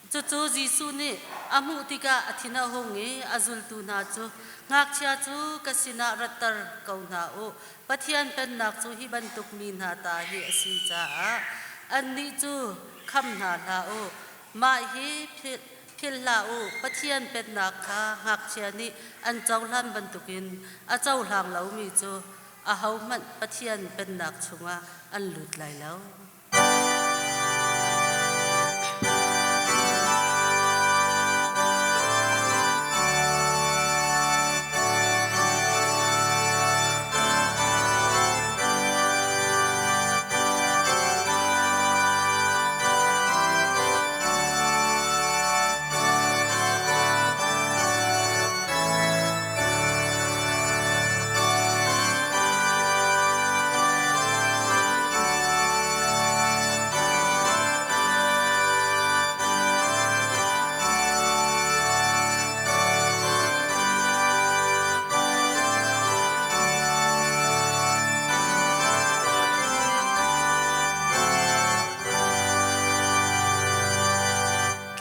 Cucu Jesuh nih a hmuh tikah a thin a hung i a zultu hna cu, Ngakchia cu ka sinah ratter ko hna u. Pathian pennak cu hi bantuk mi hna ta hi a si caah annih cu kham hna hlah u. Mah hi philh hlah u, Pathian pennak kha ngakchia nih an cohlan bantukin a cohlang lomi cu ahohmanh Pathian pennak chungah an lut lai lo.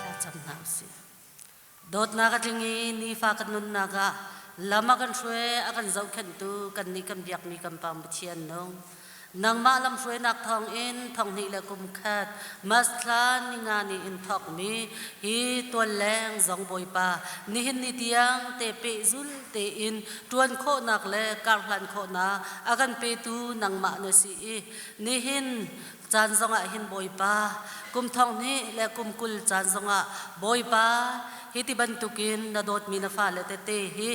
Thlacam hna usih. Dawtnak a tling i nifa kan nunnak ah lam a kan hruai, a kan zohkhenhtu kannih kan biakmi kan Pa Pathian nung. Nangmah lamhruainak thawngin thonghnih le kum khat Mas thla ninga ni in thawkmi hi tualleng zong Bawipa nihin ni tiang te pehzul tein ṭuan khawhnak le karhlan khawhnak a kan petu nangmah na si i nihin caan zongah hin Bawipa kum 20 le kum 20 caan zongah Bawipa hi ti bantukin na dawtmi na fale tete hi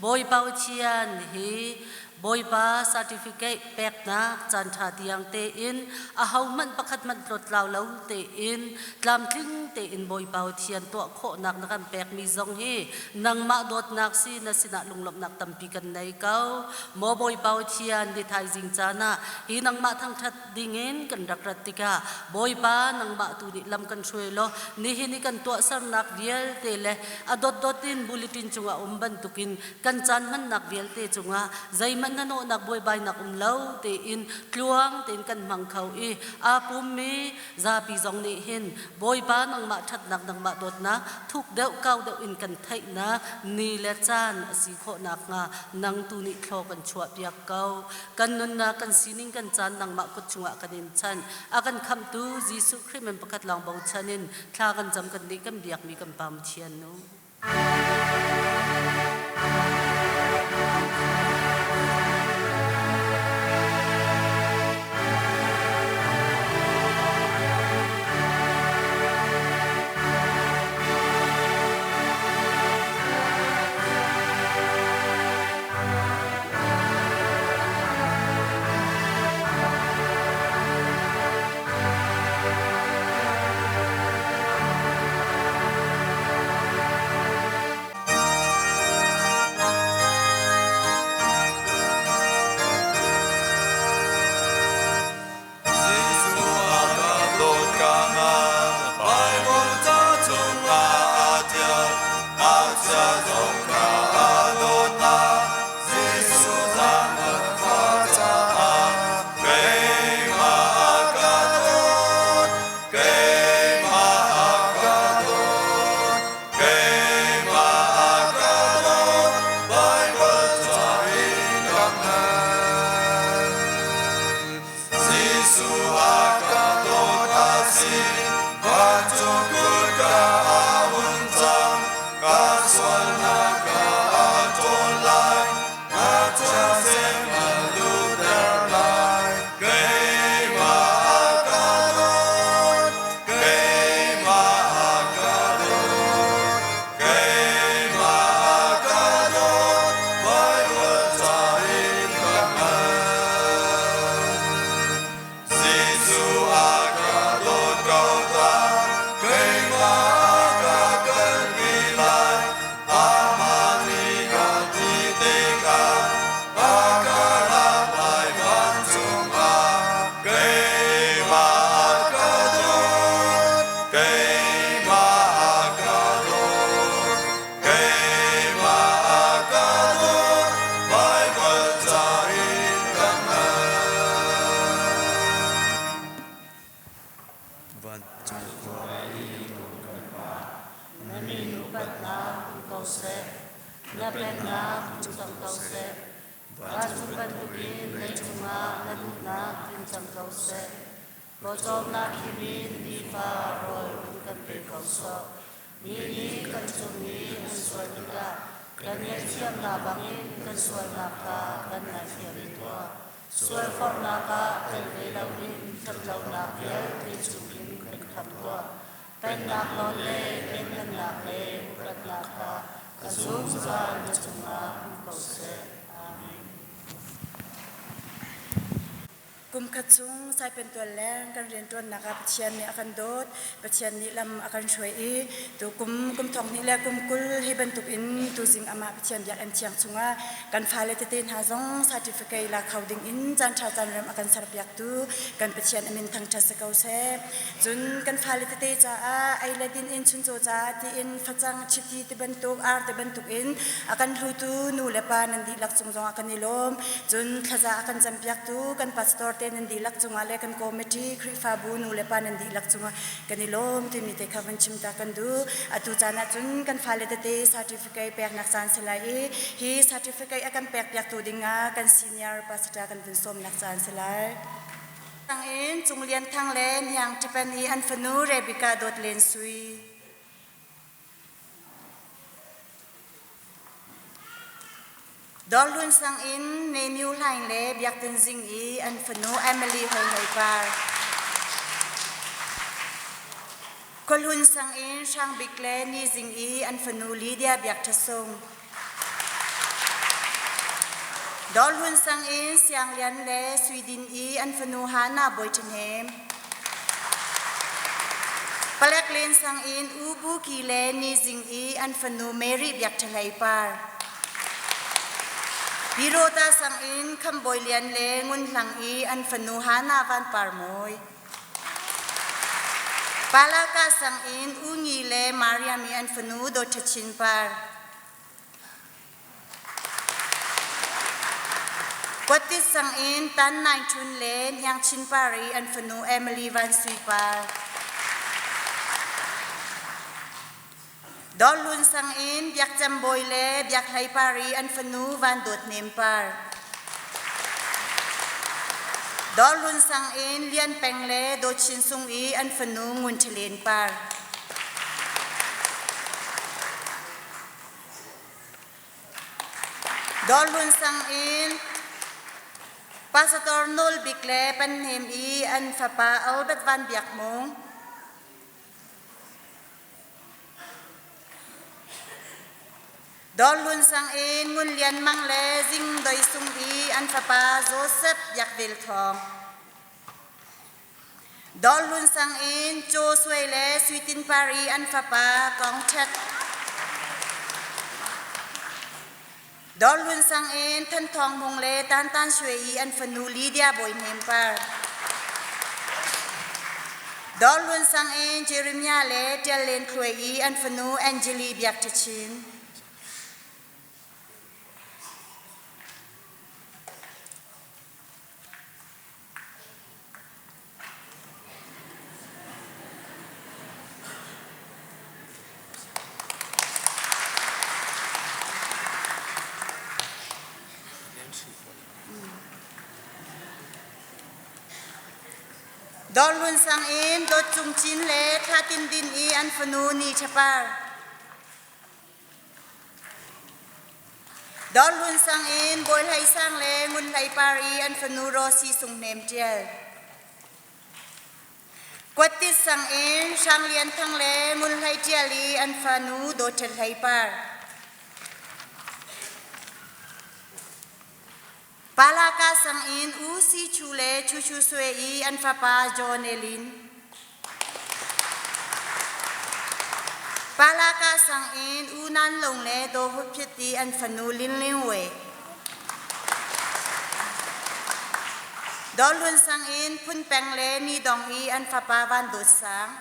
Bawipa Pathian hi Bawipa certificate peknak caanṭha tiang tein ahohmanh pakhat hmanh tlawttlau lo tein tlamtling tein Bawipa Pathian tuah khawhnak na kan pekmi zong hi nangmah dawtnak si na sinah lunglawmhnak tampi kan nei ko. Maw Bawipa Pathian ni thaizing caan ah hi nangmah thangṭhat dingin kan rak rat tikah Bawipa nangmah tu nih lam kan hruai law nihin i kan tuahsernak vialte le a dotdot in bulletin cungah um bantukin kan caan hmannak vialte cungah zeihmanh hnahnawhnak buaibainak um lo tein tluang tein kan hmang kho i aa pummi zapi zong nih hin Bawipa nangmah ṭhatnak nangmah dawtnak thuk deuh kau deuh in kan theihnak ni le caan a si khawh nakhnga nang tu nih thlaw kan chuahpiak ko. Kan nunnak kan sining kan caan nangmah kut chungah kan in chanh. A kan khamhtu Jesuh Khrih min pakhat lawng bochan in thla kan cam kan nih kan biakmi kan Pa Pathian nu. Leicung ah na duhnak tling cang ko seh. Pawcawmnak khim in nifa rawl run kan pe ko sawh. Mi nih kan cung i an sual tikah kan ngaihthiamnak bangin kan sualnak kha kan ngaithiam ve tuah. Sualforhnak ah tel ve loin ṭhatlonak vialte chungin kan khamh tuah. Pennak nawl le lianhngannak le upatnak kha a zungzal na cungah um ko seh. Amen. Kumkhat chung Saipen tual leng kan rianṭuannak ah Pathian nih a kan dawt, Pathian nih lam a kan hruai i tukum kum thong hnih le kum 20 hi bantuk in tuzing amah Pathian biakinn thiang chungah kan fale tete hna zong certificate la kho ding in caan ṭha caan rem a kan serpiaktu kan Pathian a min thangṭhat si ko seh. Cun kan fale tete caah ei le din in chuncaw caah tiin facang, chiti ti bantuk, ar ti bantuk in a kan hlutu nu le pa nan dihlak cung zongah kan i lawm. Cun thlaza a kan campiaktu kan pastor te nan dihlak cungah le kan committee Khrihfabu nu le pa nan dihlak cungah kan i lawm timi te kha van chim ta kan duh. Atu caan ah cun kan fale tete certificate peknak caan si lai i hi certificate a kan pekpiaktu dingah kan senior pastor kan vun sawmnak caan si lai. In Cung Lian Thang le Hniang Ṭapen i an fanu Rebecca Dawt Len Sui. Dawrhlun sang in Me Myu Hlaing le Biak Tin Zing i an fanu Emily Hoi Hoi Par. Khuahlun sang in Hrang Bik le Ni Zing i an fanu Lydia Biak Ṭha Sung. Dawrhlun sang in Siang Lian le Sui Din i an fanu Hana Bawi Ṭha Hnem. Palek Len sang in U Bu Ki le Ni Zing i an fanu Mary Biak Ṭha Hlei Par. Pirota sang in Kham Bawi Lian le Ngun Hlang i an fanu Hana Van Par Mawi. Palaka sang in U Ngi le Mariam i an fanu Dawt Ṭha Chin Par. Kwattit sang in Tan Naing Ṭhun le Hniang Chin Par i an fanu Emily Van Sui Par. Dawrhlun sang in Biak Cem Bawi le Biak Hlei Par i an fanu Van Dawt Nem Par. Dawrhlun sang in Lian Peng le Dawt Chin Sung i an fanu Ngun Ṭha Par. Dawrhlun sang in Pastor Nawl Bik le Panhnem i an fapa Albert Van Biak Mung. Dawrhlun sang in Ngun Lian Mang le Zing Doi Sung i an fapa Joseph Biak Vel Thawng. Dawrhlun sang in Caw Suai le Sui Tin Par i an fapa Kong Ṭhet. Dawrhlun sang in Than Thawng Hmung le Tan Tan Shwe i an fanu Lydia Bawi Hnem Par. Dawrhlun sang in Jeremiah le Ṭial Len Thluai i an fanu Angeli Biak Ṭha Chin. Dawrhlun sang in Dawt Cung Cin le Thla Tin Din i an fanu Ni Ṭha Par. Dawrhlun sang in Bawi Hlei Sang le Ngun Hlei Par i an fanu Rosy Sung Hnem Ṭial. Kuattit sang in Hrang Lian Thang le Ngun Hlei Ṭial i an fanu Dawt Ṭhat Hlei Par. Palaka sang in U Si Chu le Chu Chu Sue i an fapa John Elin. Palaka sang in U Nan Long le Do Hut Phit i an fanu Lin Lin We. Dawrhlun sang in Phun Peng le Ni Dong i an fapa Van Dawt Sang.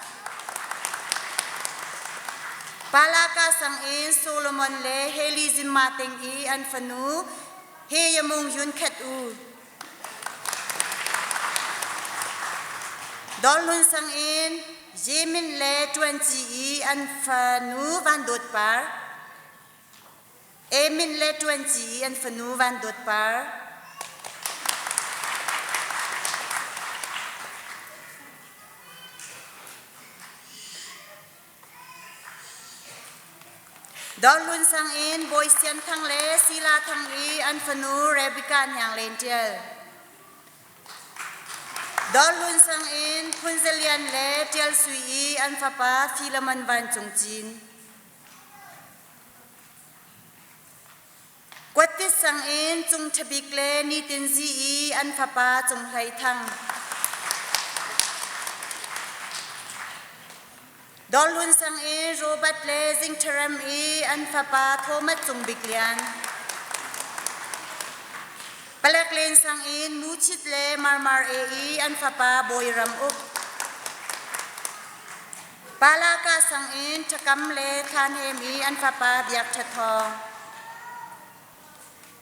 Palaka sang in Solomon le Heli Zimma Teng i an fanu He Yamung Yun Khet U. Dawrhlun sang in Jemin le Ṭuan Ci i an fanu Van Dawt Par. Emin le Ṭuan Ci i an fanu Van Dawt Par. Dawrhlun sang in Bawi Sian Thang le Sila Thang i an fanu Rebecca Hniang Len Ṭial. Dawrhlun sang in Phun Za Lian le Ṭial Sui i an fapa Philemon Van Cung Cin. Kuattit sang in Cung Ṭha Bik le Nitin Zi i an fapa Cung Hlei Thang. Dawrhlun sang i Robert le Zing Ṭha Rem i an fapa Thomas Cung Bik Lian. Palek Len sang in Mu Chit le Marmar E i an fapa Bawi Ram Uk. Palaka sang in Ṭhakam le Thlan Hem i an fapa Biak Ṭha Thawng.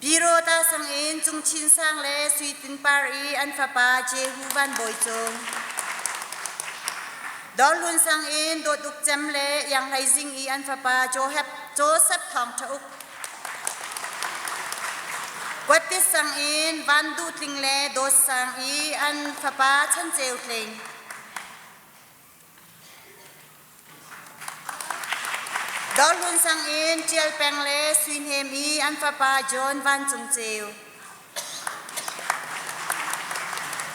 Pirota sang in Cung Chin Sang le Sui Tin Par i an fapa Jehu Van Bawi Cung. Dawrhlun sang in Dawt Uk Cem le Iang Hlei Zing i an fapa Joseph Thawng Ṭha Uk. Kuattit sang in Van Duh Tling le Dawt Sang i an fapa Chan Ceu Tling. Dawrhlun sang in Ṭial Peng le Sui Hnem i an fapa John Van Cung Ceu.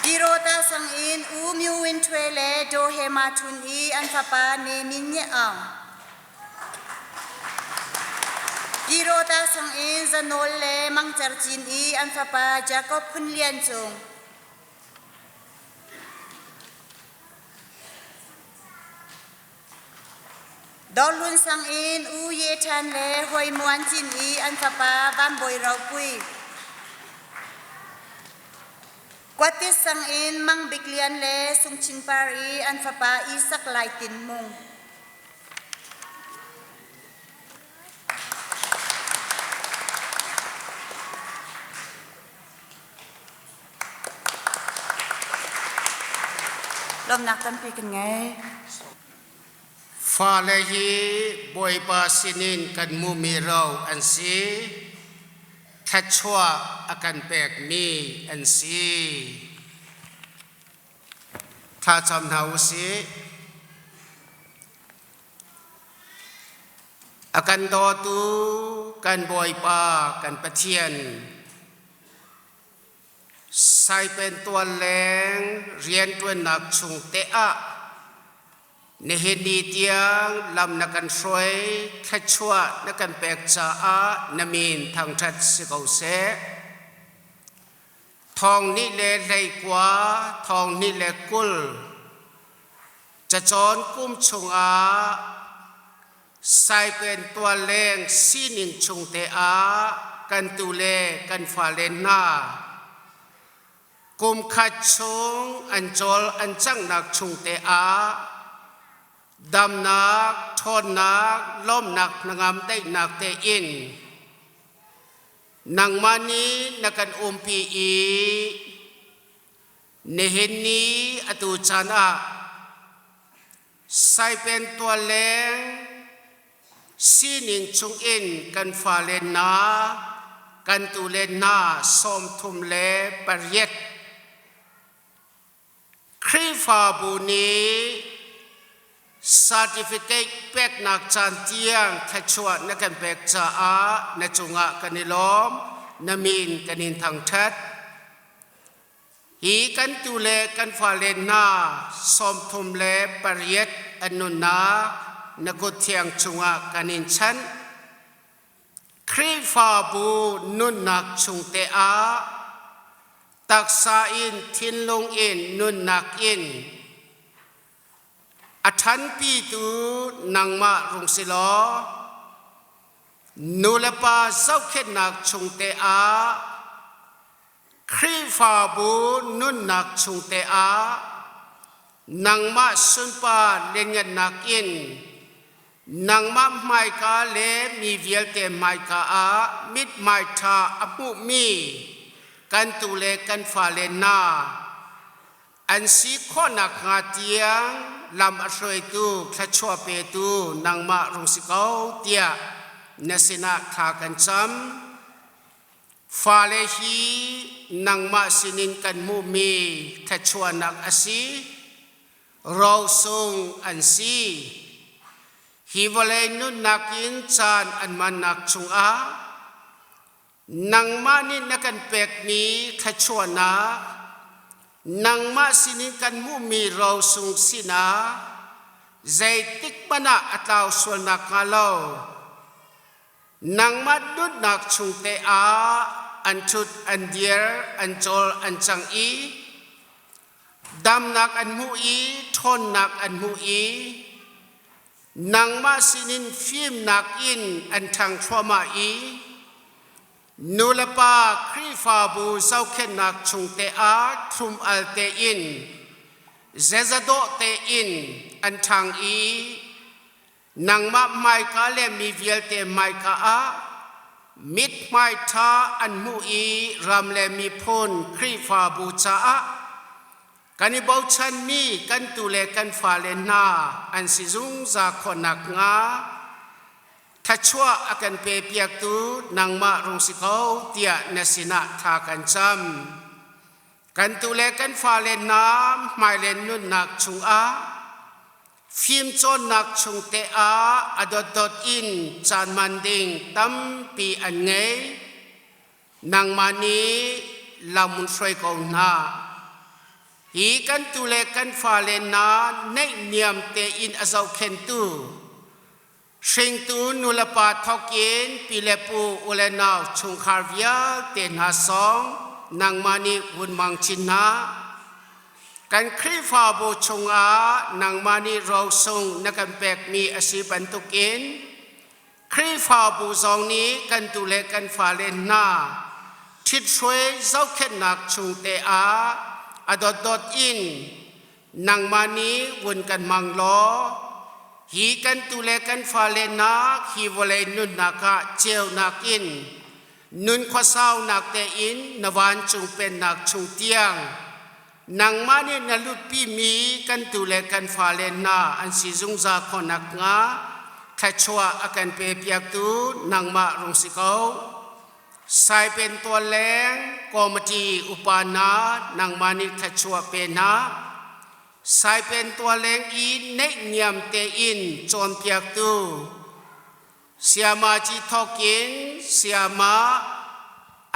Tirota sang in U Myu Win Htwe le Do He Ma Htun i an fapa Ne Min Nye Aung. Tirota sang in Za Nawl le Mang Cer Cin i an fapa Jacob Phun Lian Cung. Dawrhlun sang in U Ye Ṭhan le Hoi Muan Cin i an fapa Van Bawi Ropui. Kuatis sang in Mang Bik Lian le Sung Chin Par i an fapa Isak Lai Tin Mung. Lawmnak tampi kan ngei. Fale hi Bawipa sinin kan hmuhmi ro an si. Thluachuah a kan pekmi an si. Thlacam hna u sih. A kan dawtu kan Bawipa kan Pathian Saipen tual leng rianṭuannak chung te ah nihin ni tiang lam na kan hruai thluachuah na kan pek caah na min thangṭhat si ko seh. Thong nih le 19, thong nih le 20 cacawn kum chungah Saipen tualleng sining chungte ah kan tu le kan fale hna kum khat chung an cawl an canghnak chungte ah damnak, ṭhawnnak, lawmnak, hnangam daihnak tein nangmah nih na kan umpi i nihin ni atu caan ah Saipen tualleng sining chungin kan fale hna kan tule hna 38 Khrihfabu nih certificate peknak caan tiang thluachuah na kan pek caah na cungah kan i lawm, na min kan in thangṭhat. Hi kan tu le kan fale hna 38 an nunnak na kut thiang chungah kan in chanh. Khrihfabu nunnak chungte ah taksa in thinlung in nunnak in a ṭhanpitu nangmah rung si law nu le pa zohkhenhnak chungte ah Khrihfabu nunnak chungte ah nangmah sunpar lianngannak in nangmah hmaika le mi vialte hmaika ah mithmai ṭha a hmuhmi kan tu le kan fale hna an si khawh nakhnga tiang lam a hruaitu thluachuah petu nangmah rung si ko tiah na sinah thla kan cam. Fale hi nangmah sinin kan hmuhmi thluachuahnak a si. Rosung an si. Hi vawlei nunnak in caan an mannak chungah nangmah nih na kan pekmi thluachuahnak, nangmah sinin kan hmuhmi rosung sinah zeitik hmanh ah a tlau sual nakhnga lo nangmah nunnak chung te ah an ṭhut an dir an cawl an cang i damnak an hmuh i ṭhawnnak an hmuh i nangmah sinin fimnak in an ṭhang thluahmah i nulepa Khrihfabu zohkhenhnak chungte ah thlum-al tein zezadawh tein an ṭhang i nangmah hmaika le mi vialte hmaika ah mithmai ṭha an hmuh i ram le miphun Khrihfabu caah kan i bochanmi kan tu le kan fale hna an si zungzal khawh nakhnga thluachuah a kan pe piaktu nangmah rung si ko tiah na sinah thla kan cam. Kan tu le kan fale hna hmailei nunnak chungah fimcawnnak chungte ah a dotdot in caan man ding tampi an ngei. Nangmah nih lam hruai ko hna. Hi kan tu le kan fale hna neihniam tein a zohkhenhtu Hringtu nulepa thawkin pi le pu u le nau chungkhar vialte hna song nangmah nih vun mang chin hna. Kan Khrihfabu chungah nangmah nih rosung na kan pekmi a si bantukin Khrihfabu zong nih kan tu le kan fale hna ṭhithruai zohkhenhnak chungte ah a dotdot in nangmah nih vun kan hmang law hi kan tu le kan fale nak hi vawlei nunnak ah ceunak in nun khuasaunak tein na vancung pennak chung tiang nangmah nih na lutpi mi kan tu le kan fale hna an si zungzal khawh nakhnga thluachuah a kan pe piaktu nangmah rung si ko. Saipen tualleng committee upa hna nangmah nih thluachuah pe hna. Saipen tualleng i neihniam tein cawnpiaktu Sayamaci thawkin sayama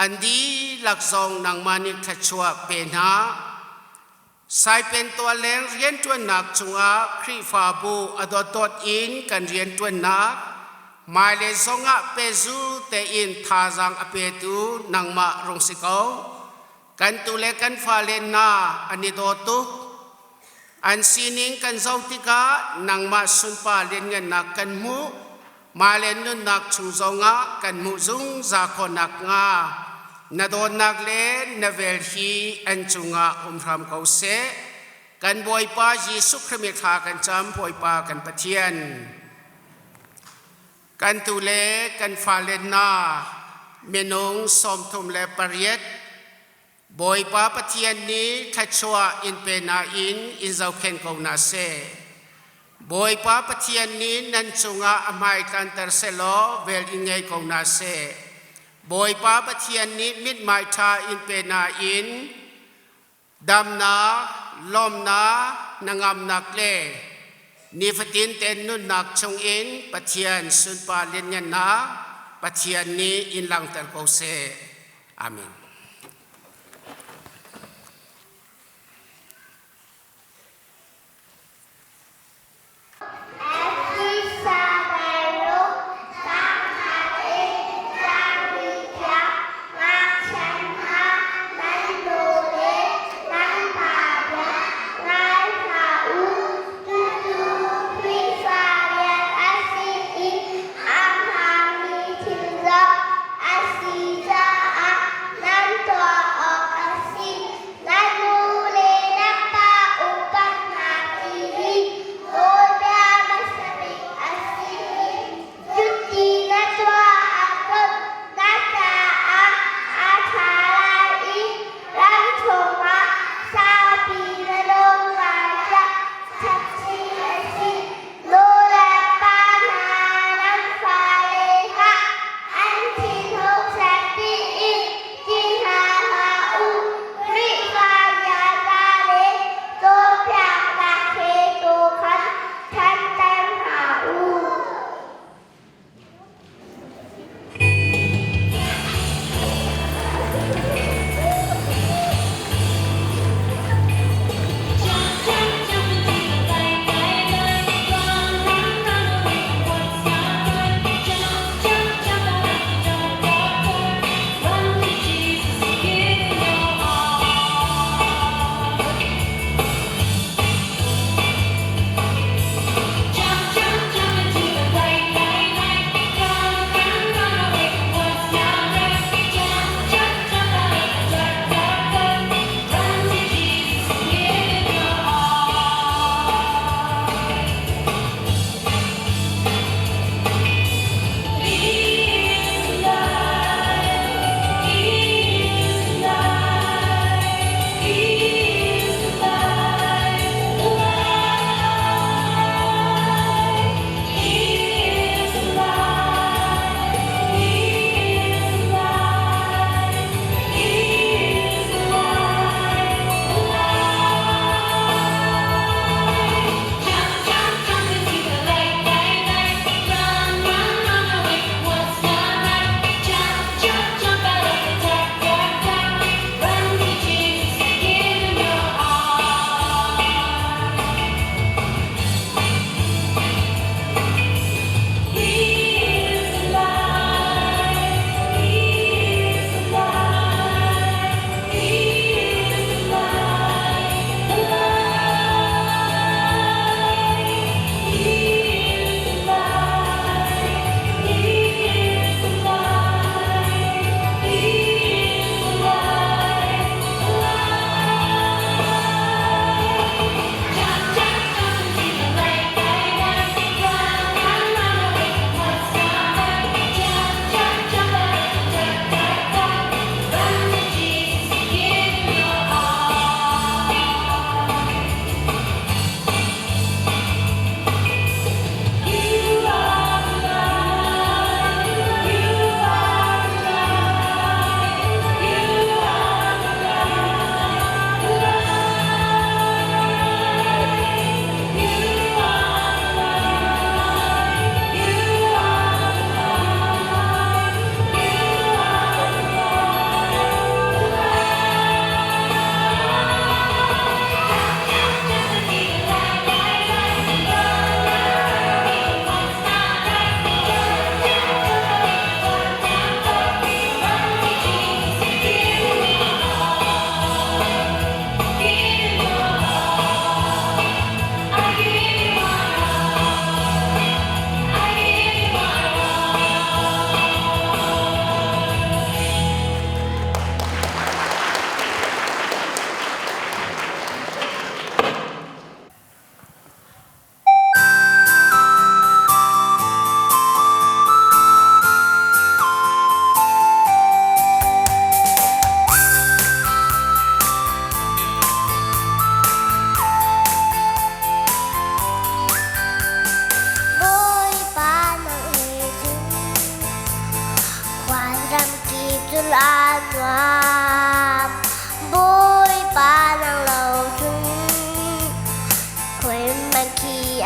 an dihlak zong nangmah nih thluachuah pe hna. Saipen tualleng rianṭuannak cungah Khrihfabu a dotdot in kan rianṭuannak hmailei zongah pehzul tein thazaang a petu nangmah rung si ko. Kan tu le kan fale hna an i daw tuk. An sining kan zoh tikah nangmah sunpa lianngannak kan hmuh. Mah le nunnak chung zongah kan hmuh zungzal khawh nakhnga na dawtnak le na vel hi an cungah um hram ko seh. Kan Bawipa Jesuh Khrih thla kan cam Bawipa kan Pathian. Kan tu le kan fale hna minung 38 Bawipa Pathian nih thluachuah in pe na in in zohkhenh ko hna seh. Bawipa Pathian nih nan cungah a hmai tlanter sehlaw vel in ngei ko hna seh. Bawipa Pathian nih mithmai ṭha in pe na in damnak, lawmnak, hnangamnak le nifatin tein nunnak chungin Pathian sunpar lianngannak Pathian nih in langhter ko seh. Amen. A si caah nan.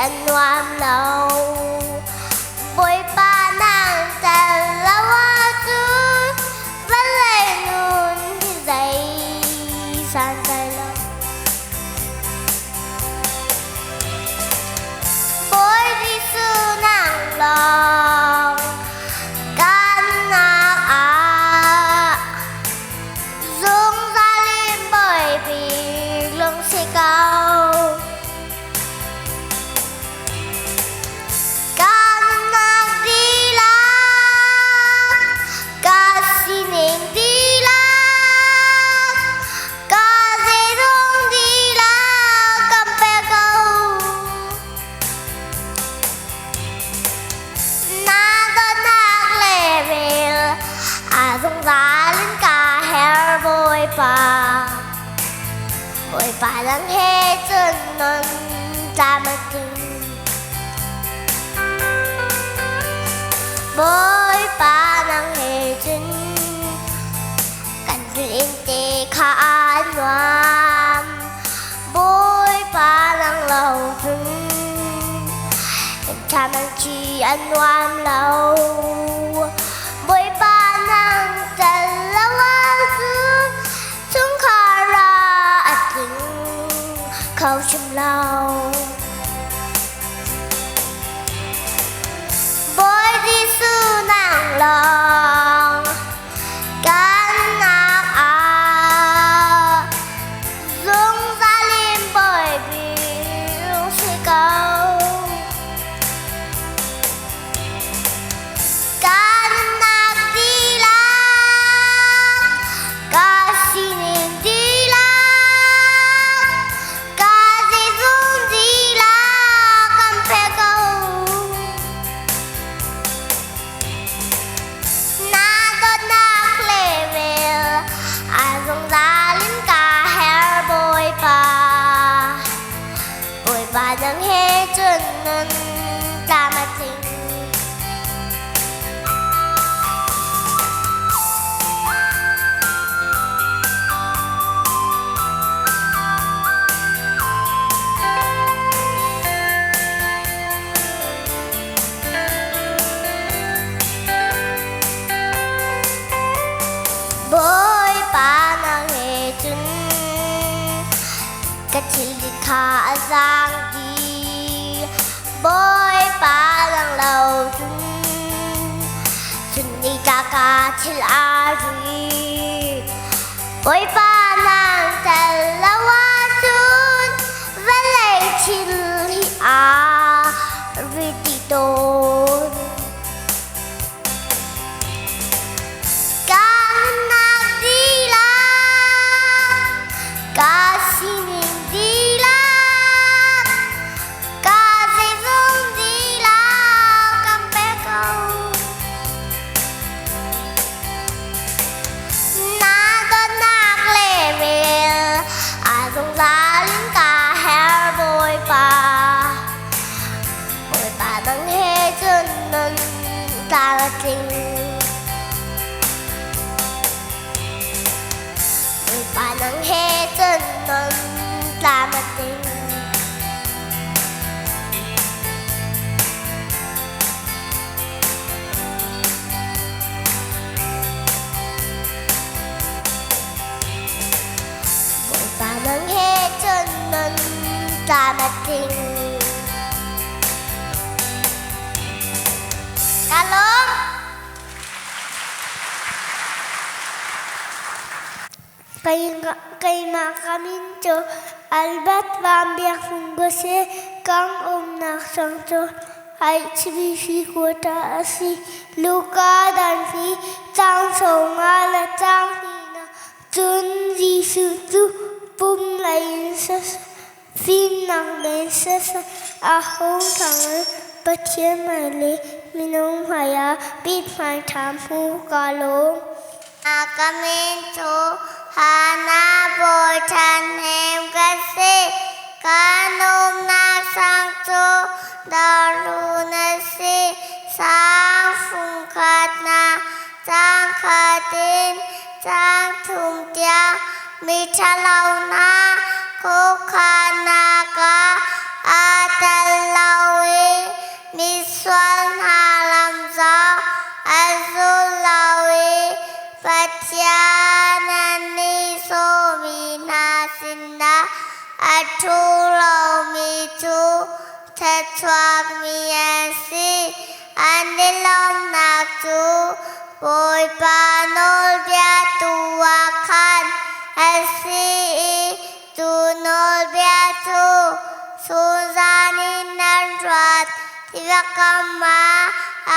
a nuam lo. Bawipa nang tel lo ahcun vawlei nun hi zei santlai lo. Bawi Jesuh nang lawng kan nak ah zungzal in Bawipi lung si ko. Kan nak dihlak, ka sining dihlak, ka zeizong dihlak kan pe ko. Na dawtnak le vel a zungzal in ka her Bawipa. Bawipa nang he cun nun tlam a tling. Bawipa nang he cun kan tlin te kha a nuam. Bawipa nang lo cun thlam an ci a nuam lo. Bawipa nang tel lo ahcun chungkhar ah a tling kho hrim lo. Bawi Jesuh nang lawng kan nak ah zungzal in Bawi si ko. Kan nak dihlak, ka sining dihlak, ka zeizong dihlak kan pe ko. Na dawtnak le vel a zungzal in ka her Bawipa. Bawipa nang he cun nun tlam a tling. Bawipa nang he cun ka thil kha a zaang dih. Bawipa nang lo cun cun ni ta ka thil a ri. Bawipa nang tel lo ahcun vawlei thil hi a ri ti tawn. Ka nunnak dihlak, ka sining dihlak, ka zeizong dihlak kan pe ko. Na dawtnak le vel a zungzal in ka her Bawipa. Bawipa nang he cun nun tlam a tling. Bawipa nang he cun nun tlam a tling. Bawipa nang he cun nun tlam a tling. Ka lawm. Keimah ka min cu Albert Van Biak Hmung ka si. Kan umnak sang cu HBC quota a si. Luka dan hi caang sawmnga le caang hnihnak cun Jesuh cu pum lei in siseh, fimnak lei in siseh a hung ṭhang i Pathian hmai le minung hmaiah mithmai ṭha hmu kaa lawm. Ka min cu Hannah Bawi Than Hnem ka si. Kan umnak sang cu Darlun a si. Sang fungkhat na cang khat in cang thum tiang mi ṭhalo hna khuakhannak ah aa tel lo. sinah a ṭhu lomi cu thluachuakmi an si. An i lawmhnak cu Bawipa nawlbia tu ah khan a si i cu nawlbia cu chunzan in an ruat. Tiva kam ah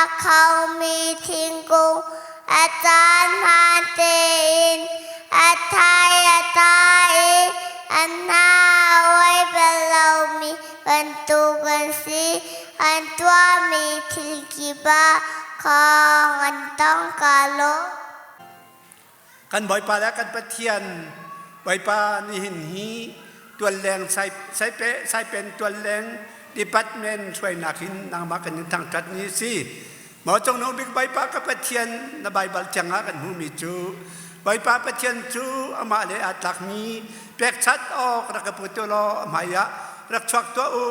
a khomi thingkung a caan hmaan tein a thai a ta i an hna a uai bal lomi bantuk an si. An tuahmi thil kip ah khong an tong ka lo. Kan Bawipa le kan Pathian Bawipa nihin hi tualleng saipen tualleng department hruainak in nangmah kan in thangṭhat ni a si. Maw Cungnung Bik Bawipa ka Pathian na Baibal thiang ah kan hmuhmi cu Bawipa Pathian cu amah le aa tlakmi pekchanh awk rak ka put u law a hmai ah rak chuak tuah u.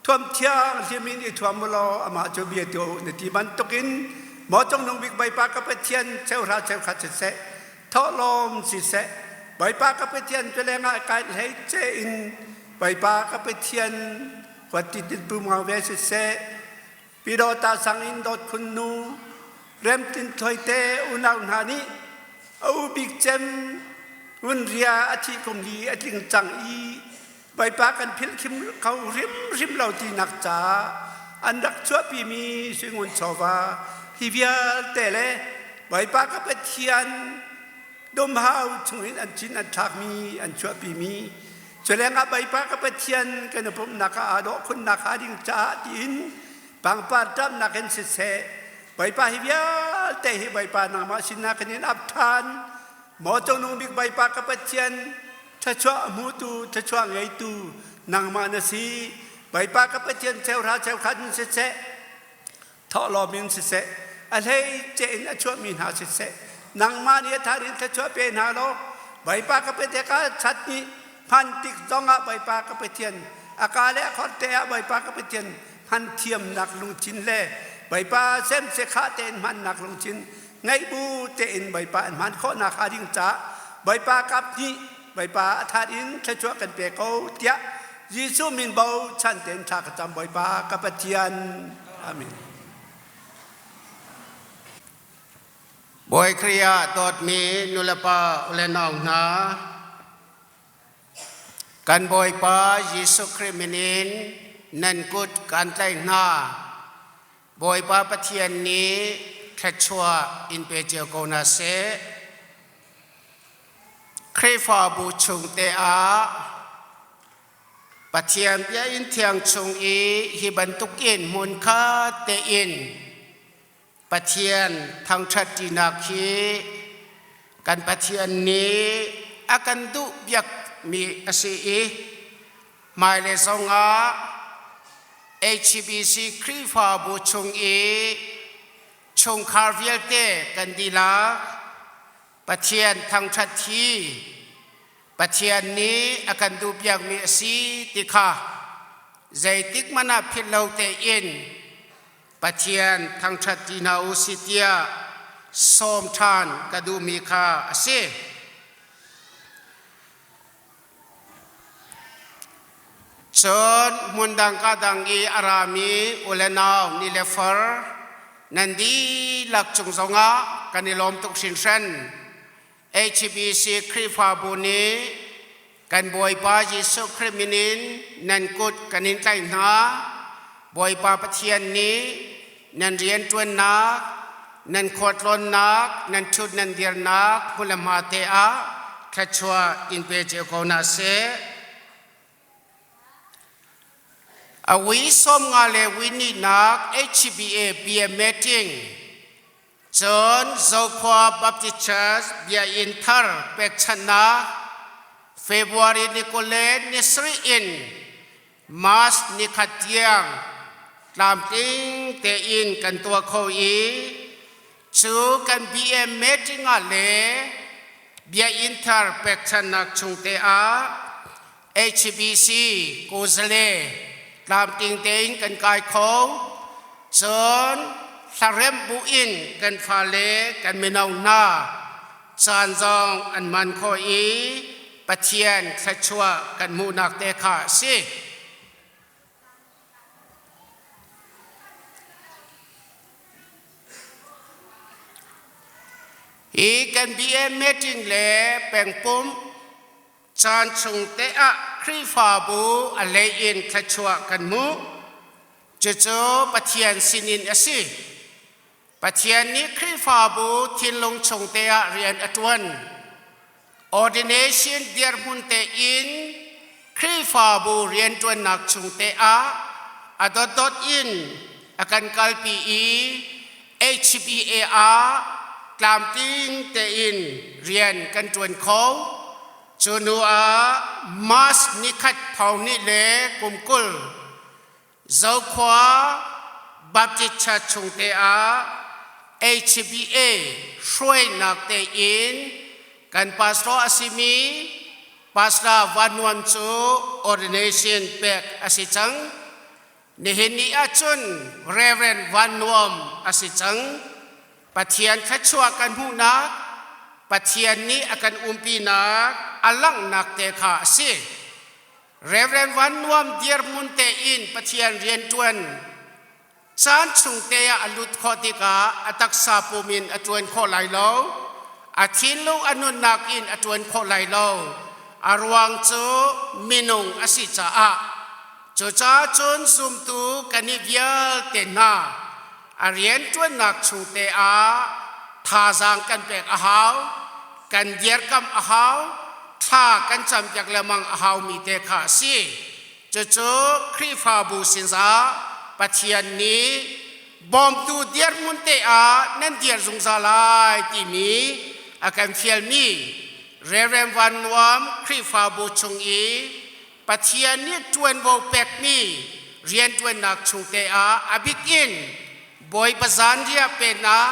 Thuam thiang hlim in i thuam u law amah cu bia tuah u na ti bantukin Maw Cungnung Bik Bawipa ka Pathian cheuhra cheukhat siseh thawhlawm siseh Bawipa ka Pathian cu lengah kai hlei ce in Bawipa ka Pathian huat ti pu ngau ve siseh Pyidawta sang in dawt khun nu Remtin Thluai te unau hna nih a u bik cem Ngun Ria a thih kum li a tling cang i Bawipa kan philh khim kho hrimhrim lo tinak caah an rak chuahpimi suingun chawva hi vialte le Bawipa ka Pathian dumhau chungin an cin an thlakmi an chuahpimi culengah Bawipa ka Pathian kan i pumhnak ah aa dawh khunnak hnga ding caah tiin pangpar ṭamnak in siseh Bawipa hi vialte hi Bawipa nangmah sinah kan in ap ṭhan. Maw Cungnung Bik Bawipa ka Pathian, thluachuah a hmutu, thluachuah ngeitu nangmah na si. Bawipa ka Pathian cheuhra cheukhat in siseh, thawhlawm in siseh, a hleice in a chuahmi hna siseh, nangmah nih a thar in thluachuah pe hna law, Bawipa ka Pathian ka chat nih hman tik zongah Bawipa ka Pathian, a ka le a khor te ah Bawipa ka Pathian hman thiamnak lungthin le Bawipa semsekhah tein hmannak lungthin ngeih bu tein Bawipa an hman khawhnak hnga ding caah Bawipa kap hnih Bawipa a that in thluachuah kan pe ko tiah Jesuh min bochan tein thla ka cam Bawipa ka Pathian. Amen. Bawi Khrih ah dawtmi nulepa ulenau hna, kan Bawipa Jesuh Khrih min in nan kut kan tlaih hna. Bawipa Pathian nih thluachuah in pe cio ko hna seh. Khrihfabu chung te ah Pathian bia inn thiang chung i hi bantuk in hmun khat tein Pathian thangṭhat ṭinak hi kan Pathian nih a kan duh biakmi a si i hmailei zongah HCBC Khrihfabu chung i chungkhar vialte kan dihlak Pathian thangṭhat hi Pathian nih a kan duhpiakmi a si ti kha zeitik hmanh ah philh lo tein Pathian thangṭhat ti hna u si tiah sawm ṭhan ka duhmi kha a si. Cun hmundang ka dang i a rami u le nau ni le far nan dihlak cung zongah kan i lawm tuk hringhran. HBC Khrihfabu nih kan Bawipa Jesuh Khrih min in nan kut kan in tlaih hna. Bawipa Pathian nih nan rianṭuannak, nan khualtlawnnak, nan ṭhut nan dirnak hmun le hma te ah thluachuah in pe cio ko hna seh. A wi 50 le wi nihnak HBA bia meeting cun Zokhua Baptist Church biainn thar pekchanhnak February ni 20 le ni sarih in March nikhat tiang tlamtling tein kan tuah kho i cu kan BM meeting ah le biainn thar pekchannak chung te ah HBC Kuzale tlamtling tein kan kai kho. Cun hlaremh bu in kan fale kan mino hna caan zong an man kho i. Pathian thluachuah kan hmuhnak te kha a si. Hi kan BA meeting le pengpumh caan chung te ah Khrihfabu a lei in thluachuah kan hmuh. Cucu Pathian sinin a si. Pathian nih Khrihfabu thinlung chung te ah rian a ṭuan. Ordination dirhmun te in Khrihfabu rianṭuannak chung te ah a dotdot in a kan kalpi i HBA ah tlamtling tein rian kan ṭuan kho. Cu hnu ah March nikhat thong hnih le kum 20 Zokhua Baptist Church chung te ah HBA hruainak tein kan pastor a simi Pastor Van Nuam cu ordination pek a si cang. Nihin ni ahcun Reverend Van Nuam a si cang. Pathian thluachuah kan hmuhnak, Pathian nih a kan umpinak a langhnak te kha a si. Reverend Van Nuam dirhmun tein Pathian rianṭuan caan chung te ah a lut khawh tikah a taksa pum in a ṭuan khawh lai lo, a thinlung a nunnak in a ṭuan khawh lai lo. A ruang cu minung a si caah. Cucaah cun zumtu kan i vialte hna a rianṭuannak chung te ah thazaang kan pek a hau, kan dirkamh a hau, thla kan campiak lengmang a haumi te kha a si. Cucu Khrihfabu sinah Pathian nih bawmtu dirhmun te ah nan dir zungzal lai timi a kan fialmi Reverend Van Nuam Khrihfabu chung i Pathian nih ṭuanvo pekmi rianṭuannak chung te ah a bik in Bawipa zanriah peknak,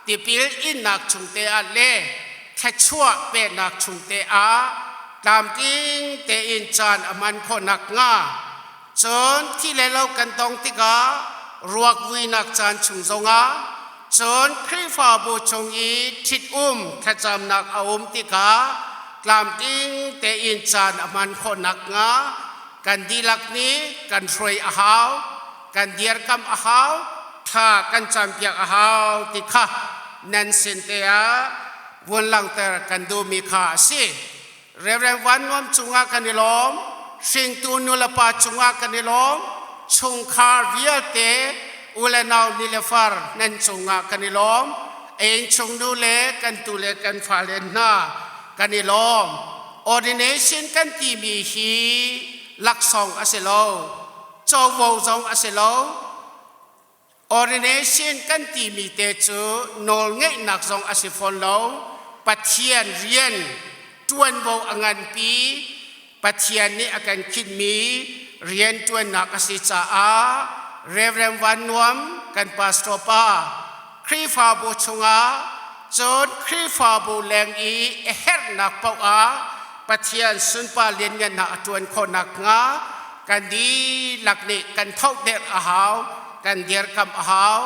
tipil innak chung te ah le thluachuah peknak chung te ah tlamtling tein caan a hman khawh nakhnga cun thi le lo kan tong tikah ruak vuinak caan chung zongah cun Khrihfabu chung i ṭhitum thlacamnak a um tikah tlamtling tein caan a hman khawh nakhnga kan dihlak nih kan hruai a hau, kan dirkamh a hau, thla kan campiak a hau ti kha nan sin te ah vun langhter kan duhmi kha a si. Reverend Van Nuam cungah kan i lawm, hringtu nulepa cungah kan i lawm, chungkhar vialte u le nau ni le far nan cungah kan i lawm, innchung nu le kan tu le kan fale hna kan i lawm. Ordination kan timi hi laksawng a si lo, covo zong a si lo. Ordination kan timi te cu nawlngeihnak zong a si fawn lo. Pathian rian ṭuanvo a nganpi, Pathian nih a kan khinhmi rian ṭuannak a si caah Reverend Van Nuam kan pastor pa Khrihfabu chungah cun Khrihfabu leng i a herhnak paoh ah Pathian sunpar lianngannak a ṭuan khawh nakhnga kan dihlak nih kan thohter a hau, kan dirkamh a hau,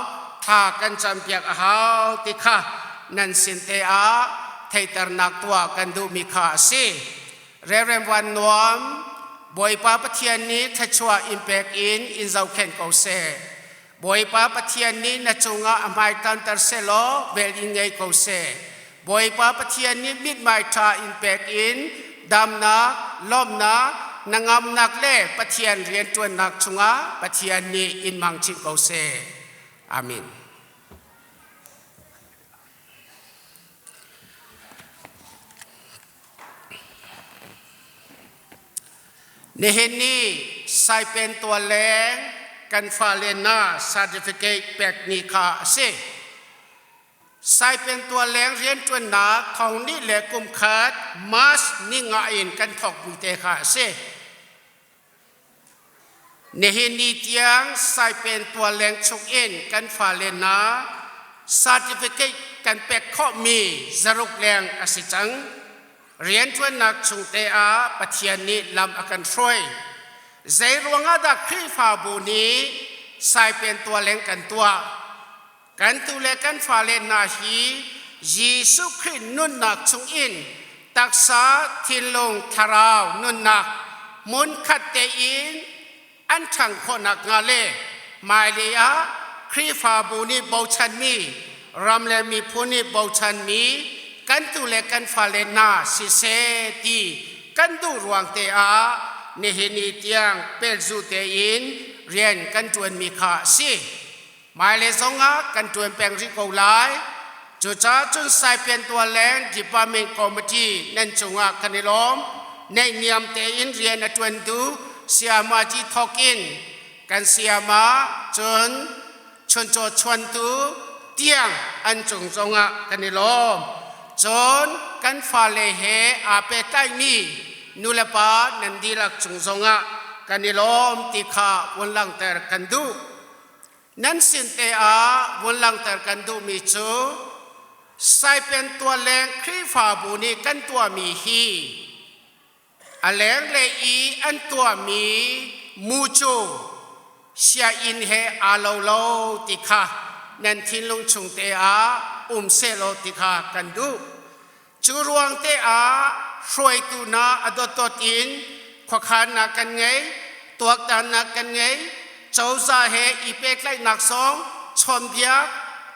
thla kan campiak a hau ti kha nan sin te ah theiternak tuah kan duhmi kha a si. Reverend Van Nuam, Bawipa Pathian nih thluachuah in pek in in zohkhenh ko seh. Bawipa Pathian nih na cungah a hmai tanter selaw vel in ngei ko seh. Bawipa Pathian nih mithmai ṭha in pek in damnak, lawmhnak, hnangamnak le Pathian rianṭuannak chungah Pathian nih in hmang chin ko seh. Amen. Nihin ni Saipen tualleng kan fale na certificate pekmi kha a si. Saipen tualleng rianṭuannak thong nih le kum khat March ni nga in kan thawkmi te kha a si. Nihin ni tiang Saipen tualleng chungin kan fale hna certificate kan pek khawhmi zaruk leng a si cang. Rianṭuannak chung te ah Pathian nih lam a kan hruai. Zei ruangah dah Khrihfabu nih Saipen tualleng kan tuah? Kan tu le kan fale hna hi Jesuh Khrih nunnak chungin Taksa, thinlung, thlarau, nunnak hmunkhat tein an ṭhang khawh nakhnga le hmailei ah Khrihfabu nih bochanmi, ram le miphun nih bochanmi kan tu le kan fale hna siseh ti kan duh ruang te ah nihin ni tiang pelzu tein rian kan ṭuanmi kha a si. Hmailei zongah kan ṭuan peng rih ko lai. Cucaah cun Saipian Tualleng Department Committee nan cungah kan i lawm. Naihniam tein rian a ṭuantu Sayamaji thawk in kan sayama cun chuncaw chuantu tiang an cung zongah kan i lawm. Cun kan fale he aa pehtlaimi nulepa nan dihlak cung zongah kan i lawm ti kha vun langhter kan duh. Nan sin te ah vun langhter kan duhmi cu Saipen tualleng Khrihfabu nih kan tuahmi hi a lenglei i an tuahmi mucu siainn he aa lo lo ti kha nan thinlung chung te ah um sehlaw ti kha kan duh. Cu ruang te ah hruaitu hna a dotdot in khuakhannak kan ngei, tuaktannak kan ngei, cozah he i pehtlaihnak zong chawnbiak,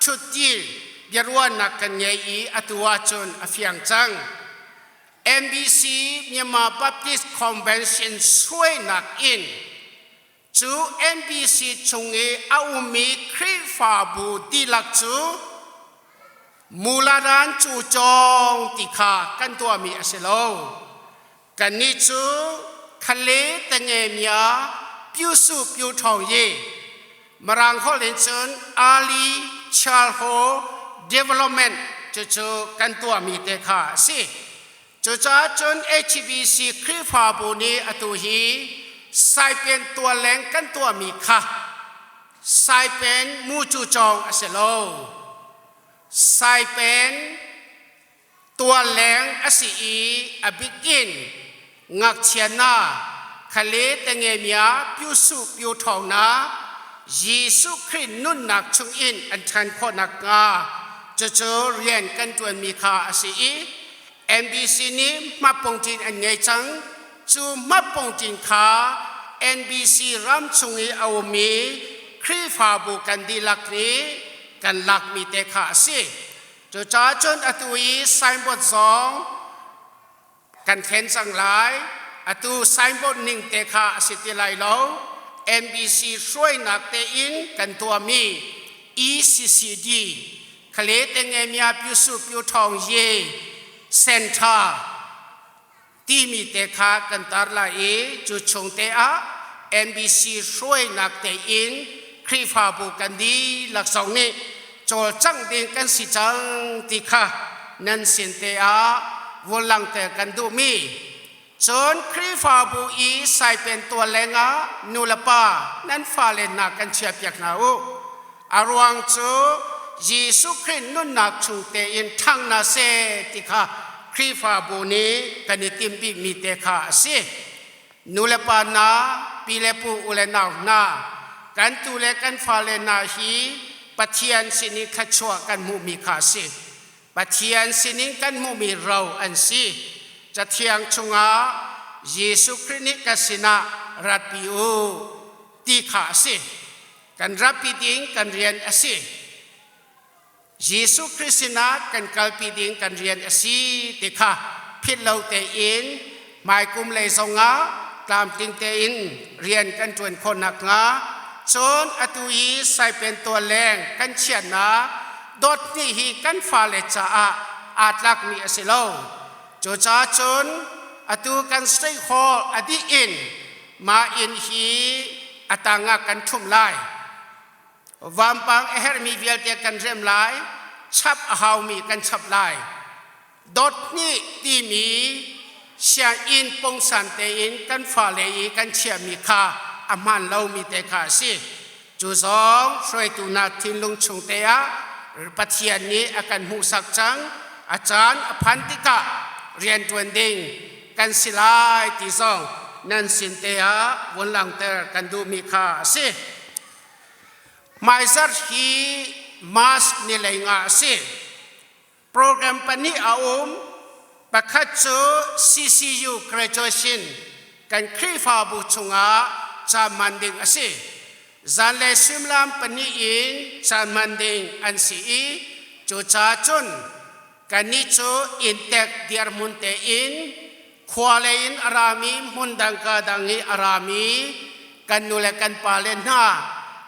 ṭhutdil, biaruahnak kan ngei i atu ahcun a fiang cang. MBC Myanmar Baptist Convention suainak in cu NBC chung i a ummi Khrihfabu dihlak cu muladan cu cawng ti kha kan tuahmi a si lo. Kannih cu khale tenge mia pyusu pyu thong yi Mirang holh in cun early childhood development cucu kan tuahmi te kha a si. Cucaah cun HBC Khrihfabu nih atu hi Saipen tualleng kan tuahmi kha Saipen mucu cawng a si lo. Saipen tualleng a si i a bik in ngakchia na khale tengemia pyusu pyu ṭhawng na Jesuh Khrih nunnak chungin an ṭhan khawh nakhnga cucu rian kan ṭuanmi kha a si i NBC nih hmapungṭin an ngei cang. Cu hmapungṭin kha NBC ram chung i a ummi Khrihfabu kan dihlak nih kan lakmi te kha a si. Cucaah cun atu i signboard zong kan thlen cang lai. Atu signboard ning te kha a si ti lai lo. NBC hruainak tein kan tuahmi ECCD khale tenge mya pyu su pyu thong ye center timi te kha kan tar lai i cu chung te ah NBC hruainak tein Khrihfabu kan dihlak zong nih cawlcangh ding kan si cang ti kha nan sin te ah vun langhter kan duhmi. Cun Khrihfabu i saipen tual lengah nu le pa nan fale hna kan chiahpiak hna u. A ruang cu Jesuh Khrih nunnak chung tein ṭhang hna seh ti kha Khrihfabu nih kan i timh bikmi te kha a si. Nu le pa hna, pi le pu u le nau hna, kan tu le kan fale hna hi Pathian sinin thluachuah kan hmuhmi kha a si. Pathian sinin kan hmuhmi ro an si. Cathiang chungah Jesuh Khrih nih ka sinah ratpi u ti kha a si. Kan ratpi ding kan rian a si. Jesuh Khrih sinah kan kalpi ding kan rian a si ti kha philh lo tein hmaikum lei zongah tlamtling tein rian kan ṭuan khawh nakhnga cun atu i saipen tualleng kan chiahnak dawt hnih hi kan fale caah aa tlakmi a si lo. Cucaah cun atu kan state hall a dih in mah inn hi a tangah kan ṭhumh lai. Vampang a herhmi vialte kan rem lai, chap a haumi kan chap lai. Dot hnih timi sianginn pungsan tein kan fale i kan chiahmi kha a hmaan lomi te kha a si. Cu zong hruaitu hna thinlung chung te ah Pathian nih a kan hmuhsak cang. A caan a phan tikah rianṭuan ding kan si lai ti zong nan sin te ah vun langhter kan duhmi kha a si. Hmaizarh hi March ni lei nga a si. Program pahnih a um. Pakhat cu CCU graduation kan Khrihfabu chungah caan hman ding a si. Zanlei suimilam pahnih in caan hman ding an si i cucaah cun kannih cu inntek dirhmun tein khua lei in a rami hmundang ka dang i a rami kan nu le kan pale hna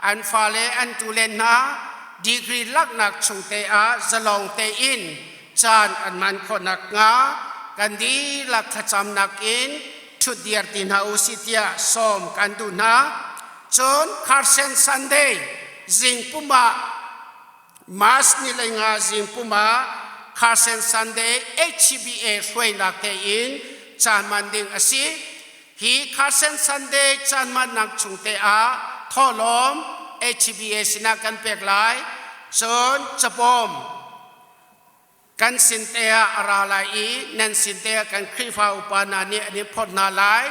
an fale an tule hna degree laknak chung te ah zalong tein caan an hman khawh nakhnga kan dihlak thlacamnak in ṭhutdir ti hna u sih tiah sawm kan duh hna. Cun Carson Sunday zing pum ah March ni le nga zing pum ah Carson Sunday HCBA hruainak tein caan hman ding a si. Hi Carson Sunday caan hmannak chung te ah thawhlawm HCBA sinah kan pek lai. Cun capawm kan sin te ah a ra lai i nan sin te ah kan Khrihfa upa hna nih an i phawt hna lai.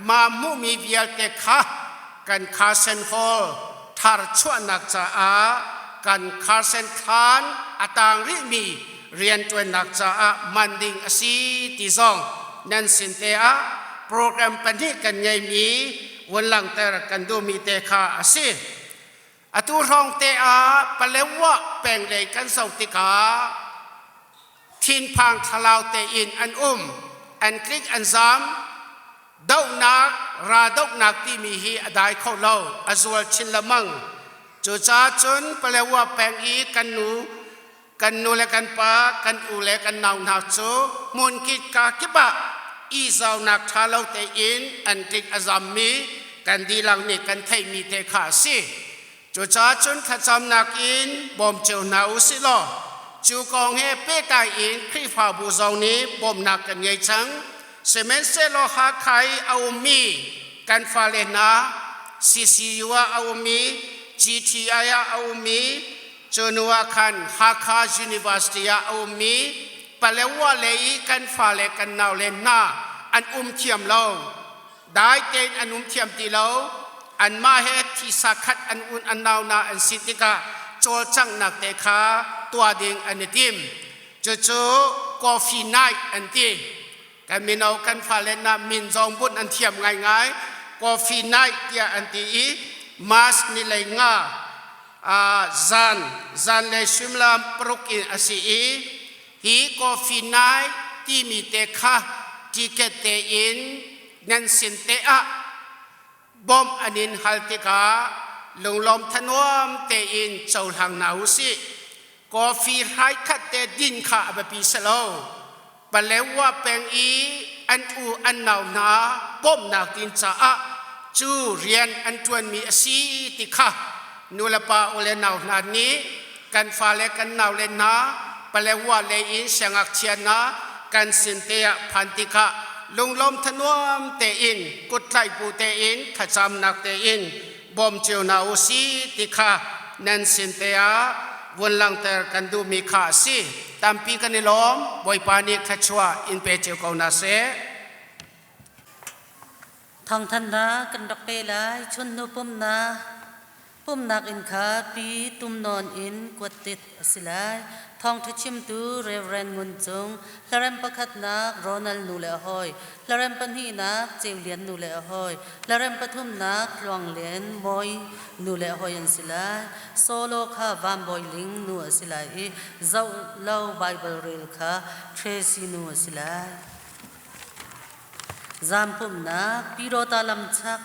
Mah hmuhmi vialte kha kan Carson Hall thar chuahnak caah kan Carson thlan a tang rihmi rianṭuannak caah hman ding a si ti zong nan sin te ah program pahnih kan ngeimi vun langhter kan duhmi te kha a si. Atu hrawng te ah Palewa peng lei kan zoh tikah thinphang thlalau tein an um, an tlik an zam, dohnak ra dohnak timi hi a dai kho lo, a zual chin lengmang. Cucaah cun Palewa peng i kan nu kan nu le kan pa kan u le kan nau hna cu hmunkip ka kip ah izaunak ṭha lo tein an tlik a zammi kan dihlak nih kan theihmi te kha a si. Cucaah cun thlacamnak in bawm cio hna u sih law cu kong he pehtlai in Khrihfabu zong nih bawmhnak kan ngei cang. Sihmanhsehlaw Hakha i a ummi kan fale hna CCU ah a ummi GTI ah a ummi Cu hnu ah khan Hakha University ah a ummi Palewa lei i kan fale kan naule hna an um thiam lo. Dai tein an um thiam ti lo. Anmah he thisa khat an un an nau na an si tikah cawlcanghnak te kha tuah ding an i tim. Cucu coffee night an ti. Kan mino kan fale na min zong bunh an thiam ngaingai. Coffee night tiah an ti i March ni lei nga zan zanlei suimilam paruk in a si i hi coffee night timi te kha ticket tein nan sin te ah bawmh an in hal tikah lunglawm thanuam tein cohlang hna u sih. Coffee hrai khat te din kha a biapi si lo. Palewa peng i an u an nau hna bawmhnak din caah cu rian an ṭuanmi a si ti kha nulepa u le nau hna nih kan fale kan naule hna Palewa lei in siangngakchia hna kan sin te ah phan tikah lunglawm thanuam tein kuttlaih bu tein thlacamnak tein bawm cio hna u si ti kha nan sin te ah vun langhter kan duhmi kha a si. Tampi kan i lawm. Bawipa nih thluachuah in pe cio ko hna seh. Thawngthanhnak kan rak pe lai. Chun hnu pumnak pumnak inn kha pi tum nawn in kuat tit a si lai. Thawngṭha chimtu Reverend Ngun Cung, hlarem pakhatnak Ronald nu le a hawi, hlarem pahnihnak Ceu Lian nu le a hawi, hlarem pathumnak Tluang Lian Mawi nu le a hawi an si lai. Solo kha Van Bawi Ling nu a si lai i zoh lo Bible rel kha Tracy nu a si lai. Zampumnak Pyidawta lamchak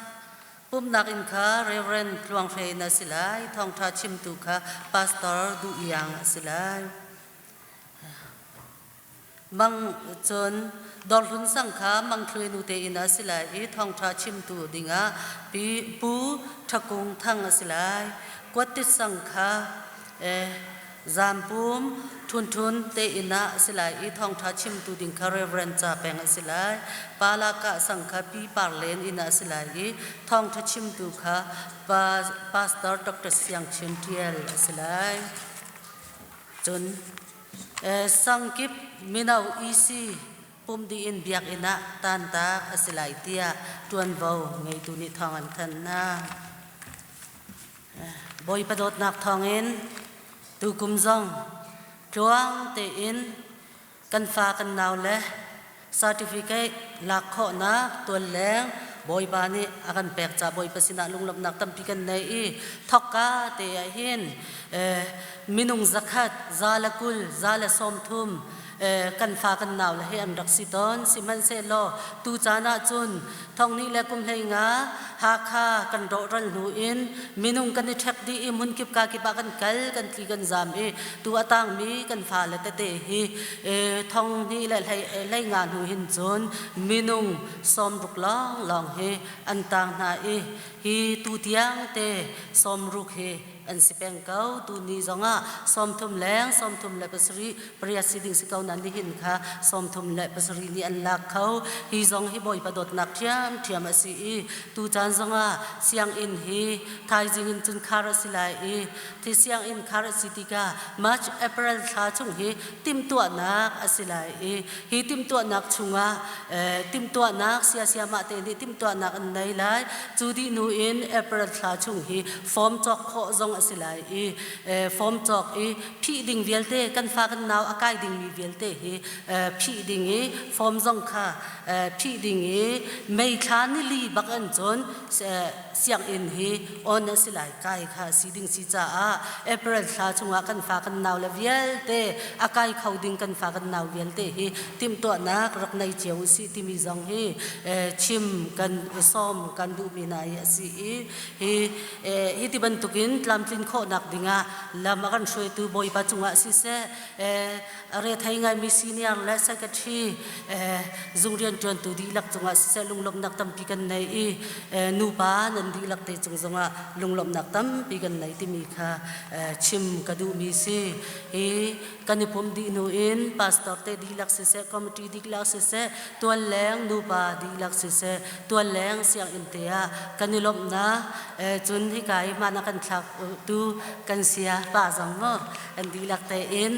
pumhnak inn kha Reverend Tluang Hre in a si lai. Thawngṭha chimtu kha Pastor Duh Iang a si lai. Mang cun Dawrhlun sang kha Mang Thluai nu te inn ah a si lai i thawngṭha chimtu dingah Pi Pu Ṭhakung Thang a si lai. Kuattit sang kha Zampum Ṭhunṭhun te inn ah a si lai i thawngṭha chimtu ding kha Reverend Ca Peng a si lai. Palakah sang kha Pi Par Len inn ah a si lai i thawngṭha chimtu kha Pastor Dr. Siang Chin Ṭial a si lai. Cun Sangkip mino EC pumh dih in biakinn ah tantak a si lai tiah ṭuanvo ngeitu nih thawng an thanh hna. Bawipa dawtnak thawngin tukum zong tluang tein kan fa kan nau le. Certificate lak khawhnak tualleng Bawipa nih a kan pek ca Bawipa sinah lunglawmhnak tampi kan nei i thokka te ah hin minung zakhat 120 130 kan fa kan nau le he an rak si tawn. Sihmanhsehlaw tu caan ah cun thonghnih le kum 15 Hakha kan rawhral hnu in minung kan i ṭhek dih i hmunkip kakip ah kan kal kan tli kan zam i tu a tangmi kan fale tete hi thonghnih le 15 hnu hin cun minung 60 lawnglawng hi an tang hna i hi tu tiang te 60 hi an si peng ko. Tuni zongah 30 leng 37 pariat si ding si ko nan nihin kha 37 nih an lak kho. Hi zong hi Bawipa dawtnak ṭhiamṭhiam a si i tu caan zongah sianginn hi thaizing in cun khar a si lai i thi sianginn khar a si tikah March April thla chung hi timhtuahnak a si lai i hi timhtuahnak chungah timhtuahnak siasiamah te nih timhtuahnak an nei lai. Cu dih hnu in April thla chung hi form cawk khawh zong a si lai i form cawk i phih ding vialte kan fa kan nau a kai dingmi vialte hi phih ding i form zong kha phih ding i May thla nili bak an cun sianginn hi on a si lai kai kha si ding si caah April thla chungah kan fa kan nau le vialte a kai kho ding kan fa kan nau vialte hi timhtuahnak rak nei cio usih timi zong hi chim kan sawm kan duhmi hna hi a si i hi hi ti bantukin tlamtlin khawhnak dingah lam a kan hruaitu Bawipa cungah siseh a rethei ngaimi senior le secretary zung rianṭuantu dihlak cungah siseh lunglawmhnak tampi kan nei i nupa nan dihlak te cung zongah lunglawmhnak tampi kan nei timi kha chim ka duhmi si. Hi kan i pumh dih hnu in pastor te dihlak siseh, committee dihlak siseh, tualleng nupa dihlak siseh, tualleng sianginn te ah kan i lawmhnak cun hika i hman a kan thlak tu kan sia pa zong maw kan dihlak tein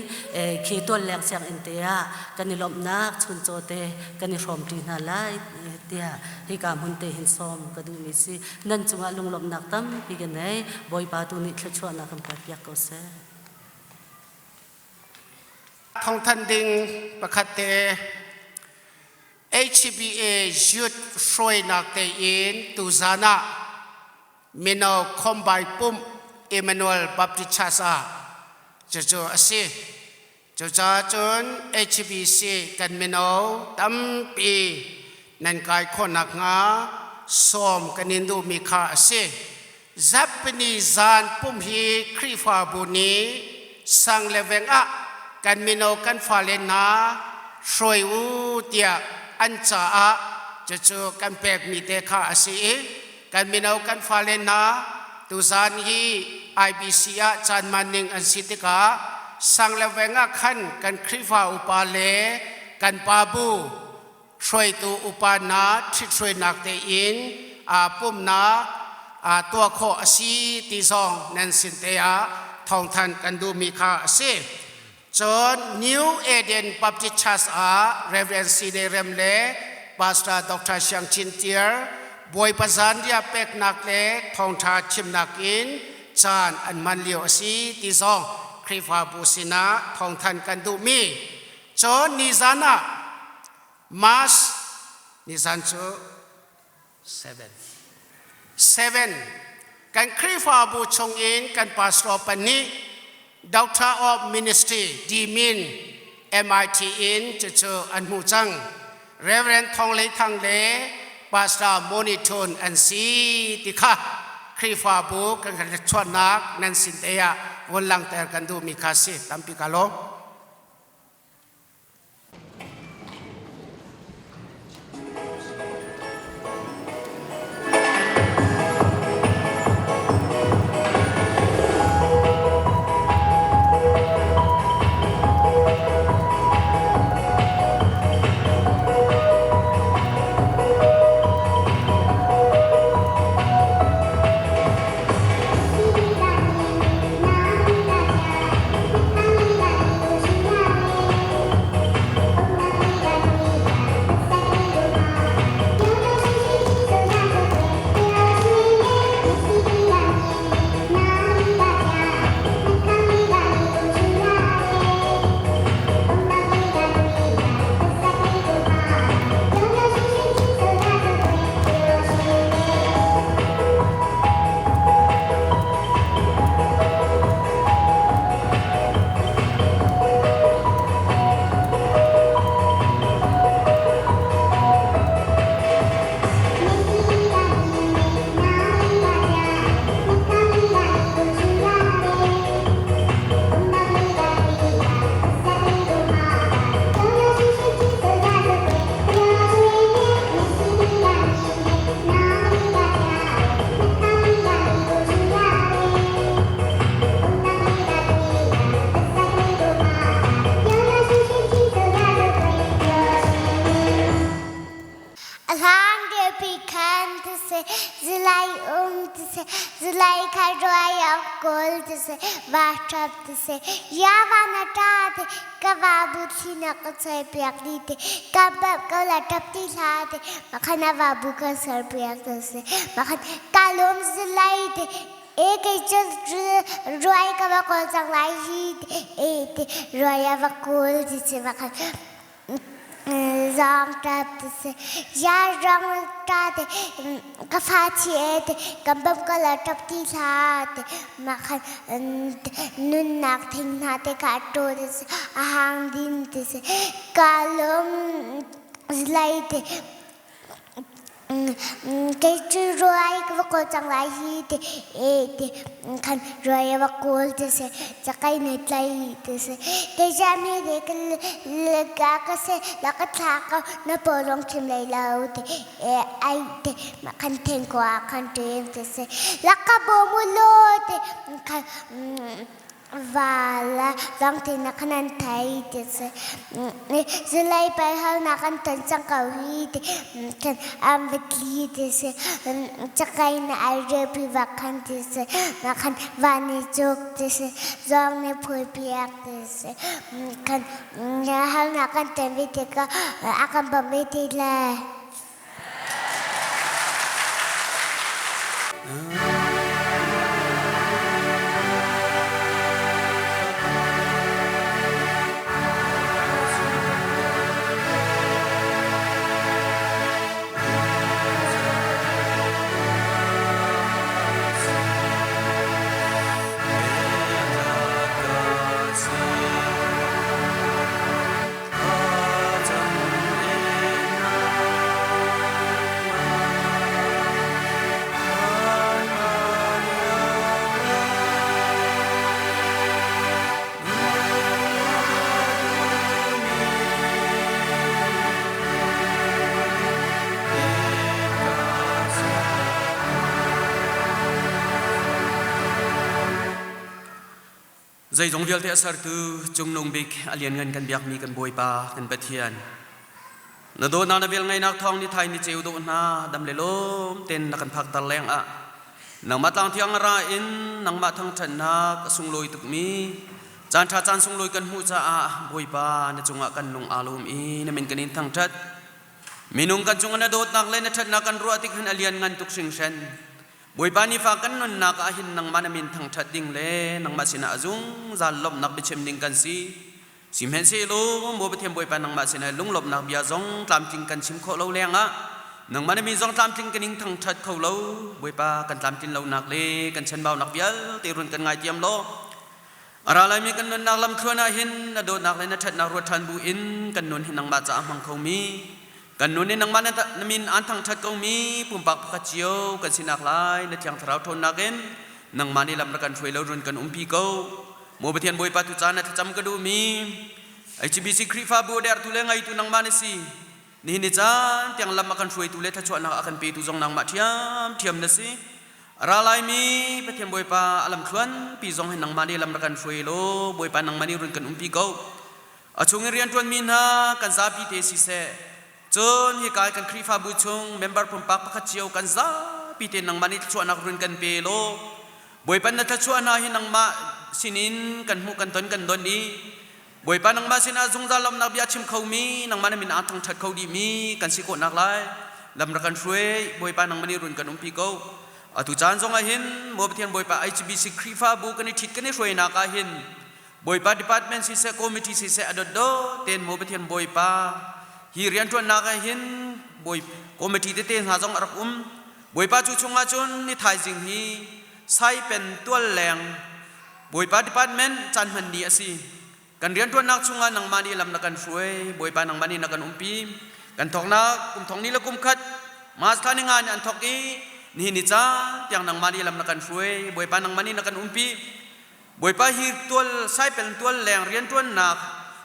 khi tualleng sianginn te ah kan i lawmhnak chuncaw te kan i hrawmṭi hna lai tiah hika hmun te hin sawm ka duhmi si. Nan cungah lunglawmhnak tampi ka nei. Bawipa tu nih thluachuahnak kan pekpiak ko seh. Thawngthanh ding pakhat te HBA Youth hruainak tein tuzan ah mino khombai pumh Emmanuel Baptist Church ah cucu a si. Cucaah cun HBC kan mino tampi nan kai khawh nakhnga sawm kan in duhmi kha a si. Zarhpini zan pumh hi Khrihfabu nih sang le veng ah kan mino kan fale hna hruai u tiah an caah cucu kan pekmi te kha a si i kan mino kan fale hna tuzan hi IBC ah caan man ning an si tikah sang le veng ah khan kan Khrihfa upa le kan pa bu hruaitu upa hna ṭhithruainak tein aa pumnak aa tuah khawh a si ti zong nan sin te ah thawngthanh kan duhmi kha a si. Cun New Eden Baptist Church ah Reverend C. Rem le Pastor Dr. Siang Chin Tiar Bawipa zanriah peknak le thawngṭha chimnak in caan an hman lio a si ti zong Khrihfabu sinah thawngthanh kan duhmi. Cun nizan ah March nizan cu 7 7 kan Khrihfabu chungin kan pastor pahnih Doctor of Ministry Dimin MIT in cucu an hmuh cang. Reverend Thong Lei Thang le Pastor Moni Thun an si ti kha Khrihfabu kan kan chuannak nan sin te ah vun langter kan duhmi kha si tampi ka lawm. Zulai um ti si. Zulai kha ruai a kawl ti si. Va ṭap ti si. Ya va na ṭa ti ka va bu thli na ka choi piak di ti. Ka bap ko la ṭap ti hla ti. Makhan a va bu ka ser piak ti si. Makhan ka lum zulai ti. E kei cu ruai ka va kawl cang lai hi ti. E ti ruai a va kawl ti si. Makhan Zawng ṭap ti si. Ya rong ṭa ti ka fa thi e ti kan bawmh ko lo ṭap ti hlah ti mah khan nunnak thing hna te kha a ṭaw ti si a hang din ti si ka lung lei ti Kei cu ruai ka va kawl cang lai hi ti e ti khan ruai a va kawl ti si cakei nih tlai ti si kei cu mi nih ka ka si la ka thla ko na paw zong chim lei lo ti e ai ti mah khan thingkua ah khan ṭem ti si la ka bawm u law ti khan Val zong ti na kan an thei ti si. Zulei pai hal na kan ton cang ko hi ti kan am va tli ti si. Chakai na ai repi va khan ti si. Na khan va ni cuk ti si. Zong ni phui piak ti si. Kan hal na kan ton vi ti ka a kan bawmh vi ti le. Zeizong vialte a sertu Cungnung Bik a lianngan kan biakmi kan Bawipa kan Pathian. Na dawtnak na velngeihnak thawng ni thai ni ceu dawh hna dam le lawm ten na kan phakter leng ah nangmah tlang thiang ra in nangmah thangṭhatnak a sunglawi tukmi caan ṭha caan sunglawi kan hmuh caah Bawipa na cungah kan lung aa lawm i na min kan in thangṭhat. Minung kan cungah na dawtnak le na ṭhatnak kan ruah tik hin a lianngan tuk hringhran. Bawipa nifa kan nunnak ah hin nangmah na min thangṭhat ding le nangmah sinah a zungzal lawmhnak biachim ding kan si. Sihmanhsehlaw maw Pathian Bawipa nangmah sinah lunglawmhnak bia zong tlamtling kan chim khawh lo lengah nangmah na min zong tlamtling kan in thangṭhat kho lo. Bawipa kan tlamtlin lonak le kan chanbaunak vialte run kan ngaithiam law a ra laimi kan nunnak lamthluan ah hin na dawtnak le na ṭhatnak ruat ṭhan bu in kan nun hi nangmah caah hmang khomi Kan nun in nangmah na min aan thangṭhat komi pumpak pakhat cio kan sinak lai na Thiang Thlarau ṭhawnnak in nangmah nih lam rak kan hruai lo run kan umpi ko. Maw Pathian Bawipa tu caan na thlacam ka duhmi HBC Khrihfabu a dertu le ngeitu nangmah na si. Nihin ni caan tiang lam a kan hruaitu le thluachuahnak a kan petu zong nangmah ṭhiamṭhiam na si. A ra laimi Pathian Bawipa a lamthluan pi zong hin nangmah nih lam rak kan hruai law Bawipa nangmah nih run kan umpi ko. A chung i rianṭuanmi hna kan zapi te siseh, cun hika kan Khrihfabu chung member pumpak pakhat cio kan zapi te nangmah nih thluachuahnak run kan pe law Bawipa na thluachuah hna hi nangmah sinin kan hmuh kan ton kan don i Bawipa nangmah sinah zungzal lawmhnak bia chim khomi nangmah na min aa thangṭhat kho dihmi kan si khawhnak lai lam rak kan hruai Bawipa nangmah nih run kan umpi ko. Atu caan zong ah hin Maw Pathian Bawipa HBC Khrihfabu kan i ṭhit kan i hruainak ah hin Bawipa department siseh committee siseh a dotdot tein maw Pathian Bawipa hi rianṭuannak ah hin bawi committee tete hna zong a rak um Bawipa cu chungah cun ni thaizing hi Saipen tual leng Bawipa department caan hman ni a si kan rianṭuannak chungah nangmah nih lam na kan hruai Bawipa nangmah nih na kan umpi kan thawknak kum thong ni le kum khat Mas thla ni nga ni an thawk i nihin ni caan tiang nangmah nih lam na kan hruai Bawipa nangmah nih na kan umpi Bawipa hi tual saipel tual leng rianṭuannak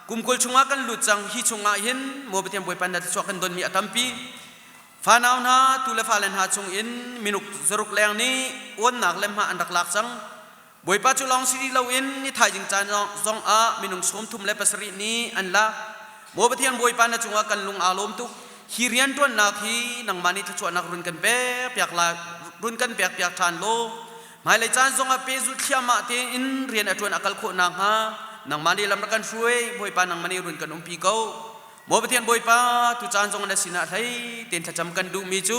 kum 20 chungah kan lut cang hi chungah hin maw Pathian Bawipa na thluachuah kan donmi a tampi fanau hna tu le fale hna chung in minuk zaruk leng nih uannak le hma an rak lak cang Bawipa cu lawng si loin ni thaizing caan zong ah minung 37 nih an lak maw Pathian Bawipa na cungah kan lung aa lawm tuk hi rianṭuannak hi nangmah nih thluachuahnak run kan pek piak lai. run kan pek piak ṭhan law hmailei caan zongah pehzulh thliahmah tein rian a ṭuan a kal khawh nakhnga nangmah nih lam rak kan hruai. Bawipa, nangmah nih run kan umpi ko. Maw Pathian Bawipa, tu caan zong na sinah hlei tein thlacam kan duhmi cu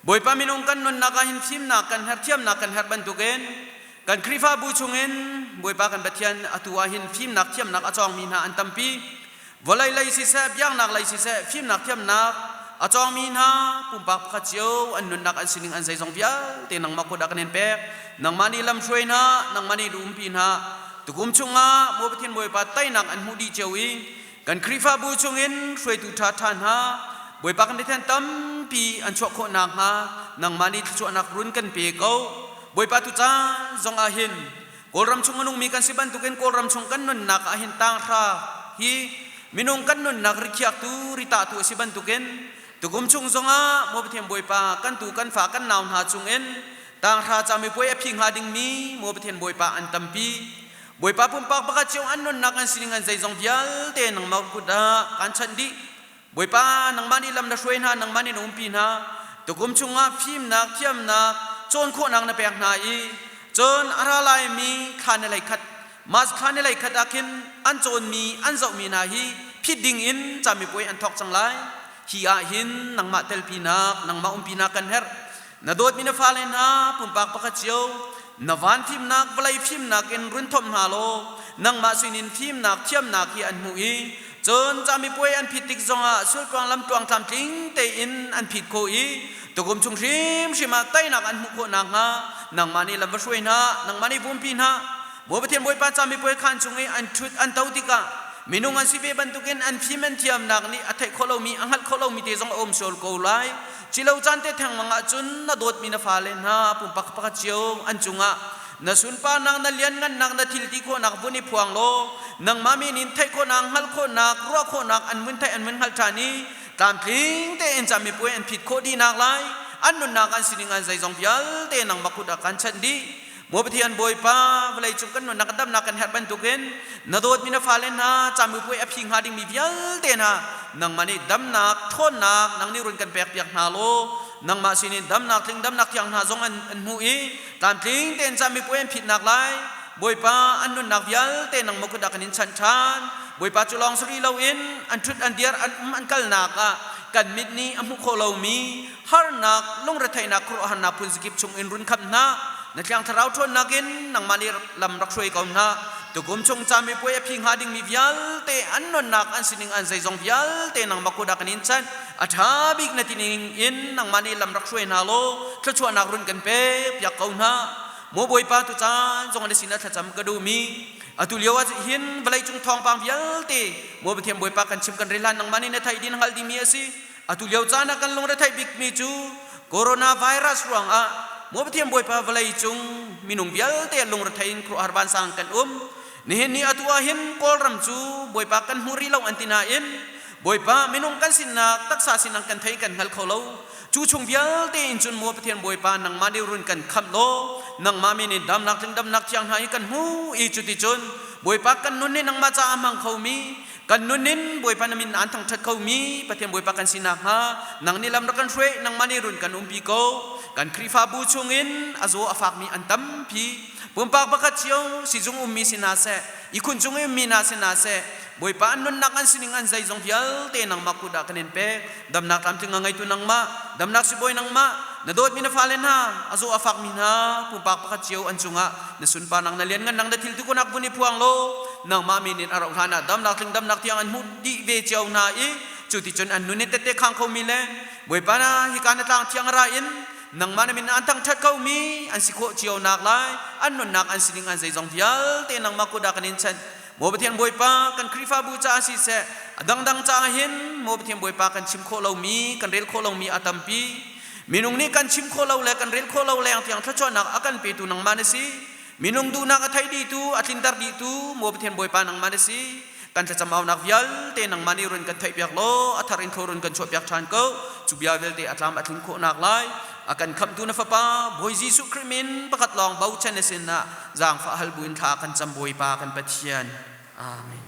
Bawipa, minung kan nunnak ah hin fimnak kan herh, thiamnak kan herh bantukin kan Khrihfabu chungin Bawipa kan Pathian, atu ah hin fimnak thiamnak a cawngmi hna an tampi. Vawlei lei siseh, biaknak lei siseh, fimnak thiamnak a cawngmi hna pumpak pakhat cio an nunnak, an sining, an zeizong vialte nangmah kut ah kan in pek. Nangmah nih lam hruai hna, nangmah nih umpi hna. Tukum chungah Maw Pathian Bawipa, teinak an hmuh dih cio i kan Khrihfabu chungin hruaitu ṭhaṭha hna, Bawipa kan Pathian, tampi an chuah khawh nakhnga nangmah nih thluachuahnak run kan pe ko. Bawipa, tu caan zong ah hin Kawlram chung a nungmi kan si bantukin Kawlram chung kan nunnak ah hin tanghra hi minung kan nunnak rikhiaktu, ritahtu a si bantukin tukum chung zongah Maw Pathian Bawipa, kan tu kan fa kan nau hna chungin tanghra camipuai a phi hnga dingmi, Maw Pathian Bawipa, an tampi. Bawipa, pumpak pakhat cio an nunnak, an sining, an zeizong vialte nangmah kut ah kan chanh dih. Bawipa, nangmah nih lam na hruai hna, nangmah nih na umpi hna. Tukum chungah fimnak, thiamnak, cawn khawhnak na pek hna i cun a ra laimi thla ni 13, March thla ni 13 ah khin an cawnmi, an zohmi hna hi phit ding in camipuai an thawk cang lai. Hi ah hin nangmah telpinak, nangmah umpinak kan herh. Na dawtmi na fale hna pumpak pakhat cio na van fimnak, vawlei fimnak in run thomh hna law nangmah sinin fimnak thiamnak hi an hmuh i cun camipuai an phit tik zongah sultluang lamtluang tlamtling tein an phit khawh i tukum chung hrimhrim ah teinak an hmuh khawh nakhnga nangmah nih lam va hruai hna, nangmah nih vumpi hna. Maw Pathian Bawipa, camipuai khaan chung i an ṭhut an to tikah minung an si ve bantukin an fim an thiamnak nih a theih khawh lomi, a hngalh khawh lomi te zong a um sual ko lai. Cilo caan te thengmang ahcun na dawtmi na fale hna pumpak pakhat cio an cungah na sunparnak, na lianngannak, na thilti khawhnak vun i phuang law nangmah min in theih khawhnak, hngalh khawhnak, ruah khawhnak an vun theih, an vun hngalh ṭhan i tlamtling tein camipuai an phit khawh dihnak lai an nunnak, an sining, an zeizong vialte nangmah kut ah kan chanh dih. Maw Pathian Bawipa, vawlei cung kan nunnak, damnak kan herh bantukin na dawtmi na fale hna camipuai a phi hnga dingmi vialte hna nangmah nih damnak, ṭhawnnak nang nih run kan pekpiak hna law nangmah sinin damnak tling, damnak thiang hna zong an hmuh i tlamtling tein camipuai an phitnak lai, Bawipa, an nunnak vialte nangmah kut ah kan in chanh ṭhan. Bawipa, cu lawng si rih loin an ṭhut an dir, an um an kalnak ah kan mit nih a hmuh khawh lomi harnak, lungretheihnak, khuaruahharnak phun zakip chung in run khamh hna. Na Thiang Thlarau ṭhawnnak in nangmah nih lam rak hruai ko hna. Tukum chung camipuai a phi hnga dingmi vialte an nunnak, an sining, an zeizong vialte nangmah kut ah kan in chanh. A ṭha bik na tining in nangmah nih lam rak hruai hna law thluachuahnak run kan pek piak ko hna. Maw Bawipa, tu caan zong na sinah thlacam ka duhmi, atu lio ah hin vawleicung thawngpang vialte, Maw Pathian Bawipa, kan chim kan rel hlan nangmah nih na theih ding, na hngalh dingmi a si. Atu lio caan ah kan lungretheih bikmi cu coronavirus ruangah, Maw Pathian Bawipa, vawlei cung minung vialte lungrethei in khuaruahhar vansang kan um. Nihin ni atu ah hin Kawlram cu, Bawipa, kan hmu rih lo an ti nain, Bawipa, minung kan sinak, taksa sinak kan thei kan hngal kho lo. Cu chung vialte in cun, Maw Pathian Bawipa, nangmah nih run kan khamh law nangmah min in damnak tling, damnak thiang hna hi kan hmu i cuticun, Bawipa, kan nun nih nangmah caah hmang khomi, kan nun in, Bawipa, na min aan thangṭhat khomi Pathian Bawipa kan si nakhnga nang nih lam rak kan hruai, nangmah nih run kan umpi ko. Kan Khrihfabu chungin a zaw a fakmi an tampi. Pumpak pakhat cio sizung ummi si hna seh, ihkhun cung i ummi hna si hna seh, Bawipa, an nunnak, an sining, an zeizong vialte nangmah kut ah kan in pek. Damnak tlamtling a ngeitu nangmah, damnak sibawi nangmah, na dawtmi na fale hna, a zaw a fakmi hna pumpak pakhat cio an cungah na sunparnak, na lianngannak, na thil tukunak vun i phuang law nangmah min in a rauh hlan ah damnak tling, damnak tiang an hmuh dih ve cio hna i cu ti cun an nun in tette khang khomi le, Bawipa, na hika na tlang thiang ra in nangmah na min an thangṭhat khomi an si khawh cio nak lai an nunnak, an sining, an zeizong vialte nangmah kut ah kan in chanh. Maw Pathian Bawipa, kan Khrihfabu caah siseh, a dangdang caah hin, Maw Pathian Bawipa, kan chim khawh lomi, kan rel khawh lomi a tampi. Minung nih kan chim khawh lo le kan rel khawh lo leng tiang thluachuahnak a kan petu nangmah na si. Minung duhnak a thei dihtu, a tlinter dihtu, Maw Pathian Bawipa, nangmah na si. Kan thlacam aunak vialte nangmah nih run kan theihpiak law a thar in thlawrun kan chuahpiak ṭhan ko. Cu bia vialte a tlam a tlin khawhnak lai a kan khamhtu na Fapa Bawi Jesuh Khrih min pakhat lawng bochan na sinah zaangfah hal buin thla kan cam, Bawipa kan Pathian. Amen.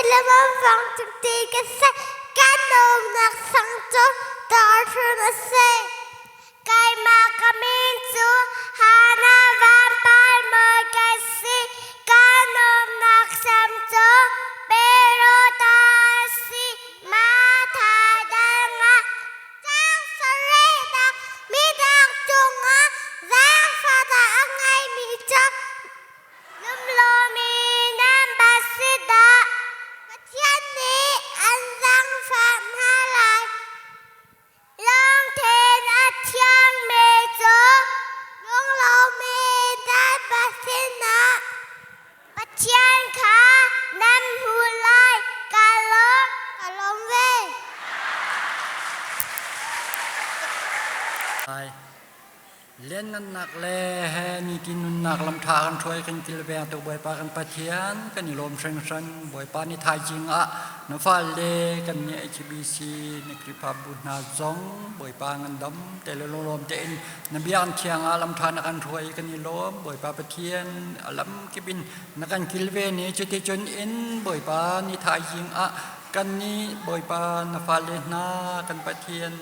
Solomon Vang Cung ti ka si. Kan umnak sang cu Darthun a si. Keimah ka min cu Hana Van Palmer ka si. Kan umnak sam cu Perota a si. Matha dangah cang sarihnak midang cungah zaangfahnak a ngeimi cu Lumlomi nan va si dah? Pathian nih an zaangfah hna lai. Lungthin a thiangmi cu lunglomi nan va sinah Pathian kha nan hmuh lai. Ka lawm, ka lawm ve. Lianngannak le he nitin nunnak lamṭha kan hruai kan kilveng tu Bawipa kan Pathian kan i lawm hringhran. Bawipa ni thaizing ah na fale kan nih HBC na Khrihfabu hna zong Bawipa ngandam te le lunglawm tein na biakinn thiang ah lamṭha na kan hruai kan i lawm. Bawipa Pathian a lam kip in na kan kilven i cuticun in Bawipa ni thaizing ah kan nih Bawipa na fale hna kan Pathian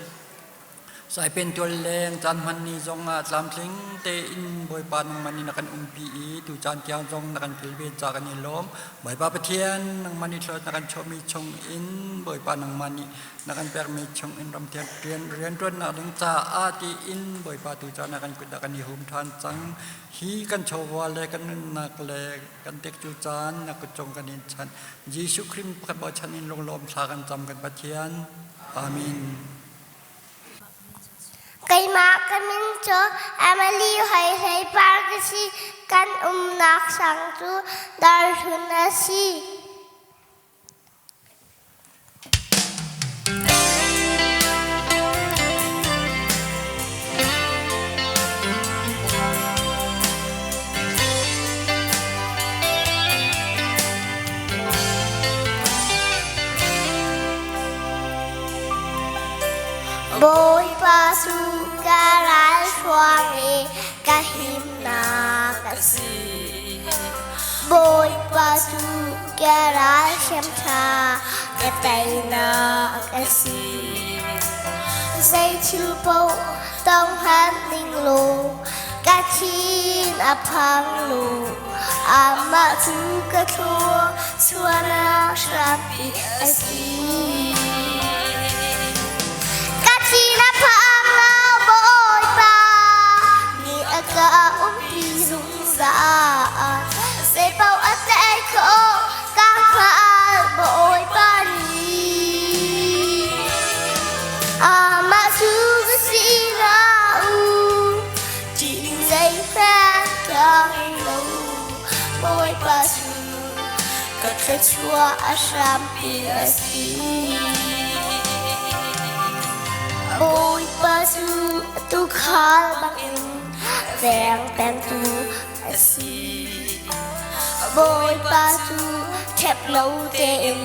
Saipen tual leng caan hman ni zong ah tlamtling tein Bawipa nangmah nih na kan umpi i tu caan tiang zong na kan kilven ca kan i lawm. Bawipa Pathian nangmah nih hlawt na kan chuahmi chung in Bawipa nangmah nih na kan pekmi chung in ramthiang rian rianṭuannak ding caah tiin Bawipa tu caan ah kan kut ah kan i hum ṭhan cang. Hi kan chawva le kan nunnak le kan tekcu caan na kut cung kan in chanh. Jesuh Khrih pakhat bochan in lunglawm thla kan cam kan Pathian. Amen. Keimah ka min cu Emily Hoi Hlei Par ka si. Kan umnak sang cu Darhlun a si. Bawipa cu ka ralhruang i ka himnak a si. Bawipa cu ka ralhriam ṭha ka teinak a si. Zei thil paoh tong hmanh ning law ka thin a phang lo. Amah cu ka thlua sualnak hrampi a si. Ka thin a phang lo Bawipa nih a ka umpi zungzal. Zei paoh a tei khawh ka hngal Bawipa nih. Amah cu ka si hlah u. Zeihmanh ka ngei lo, Bawipa cu ka thluachuah a hrampi a si. Bawipa cu tuukhal bangin veng pengtu a si. Bawipa cu ṭhep lo tein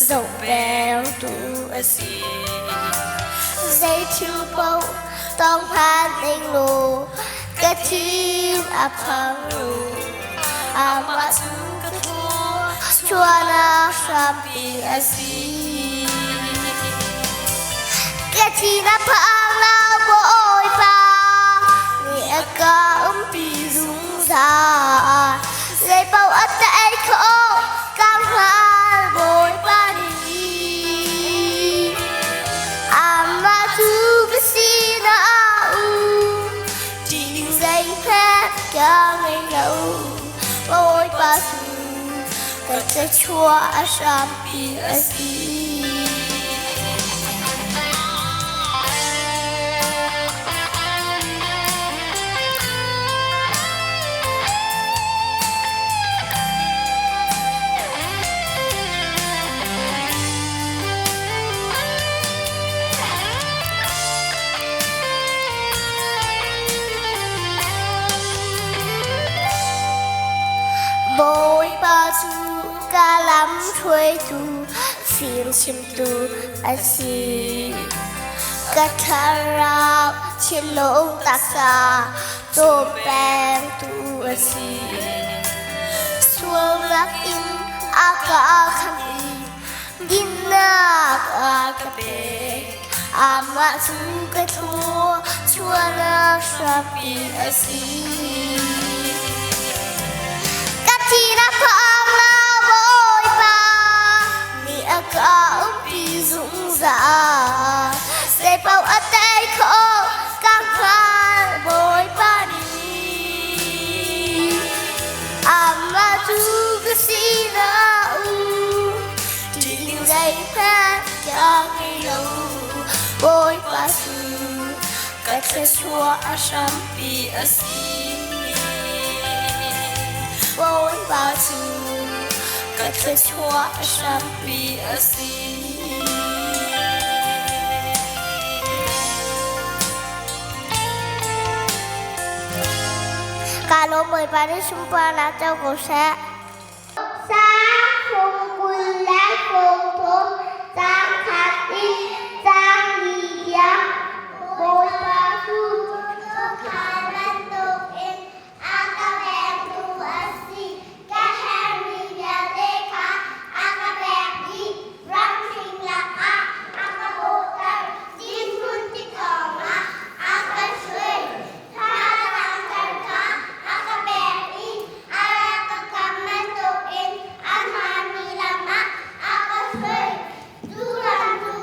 zoh pengtu a si. Zei thil paoh tong hlan ning law ka thin a phang lo. Amah cu ka thluachuahnak hrampi a si. Ka thin a phang lo Bawipa nih a ka umpi zungzal. Zei paoh a tei khawh ka hngal Bawipa nih. Amah cu ka sinah a um, ṭih zeihmanh ka ngei lo. Bawipa cu ka thluachuah a hrampi a si. Bawipa cu ka lam hruaitu fimchimtu a si. Ka thlarau thinlung taksa cawm pengtu a si. Sualnak in a ka khamh. Nunnak a ka pek. Amah cu ka thlua chuahnak hrampi a si. Ka thihnak thawng na Bawipa nih a ka umpi zungzal. Zeipaoh a tei khawh ka hngal Bawipa nih. Amah cu ka sinah um, ṭih zeihmanh ka ngei lo. Bawipa cu ka thluachuah a hrampi a si. Bawipa cu ka thluachuah a hrampi a si. Ka lawm Bawipa nih sunparnak co ko seh. Sang fung 20 le 30 caang khat in caang li tiang Bawipa cu tuukhal bantukin a ka vengtu a si. Ka herhmi vialte kha a ka pek dih. Ramhring lakah a ka bawhter. Dinhmun tikawng ah a ka hruai. Thazaang kha a ka pek i a rak ka kam bantukin a hmaanmi lam ah a ka hruai. Cu ram cu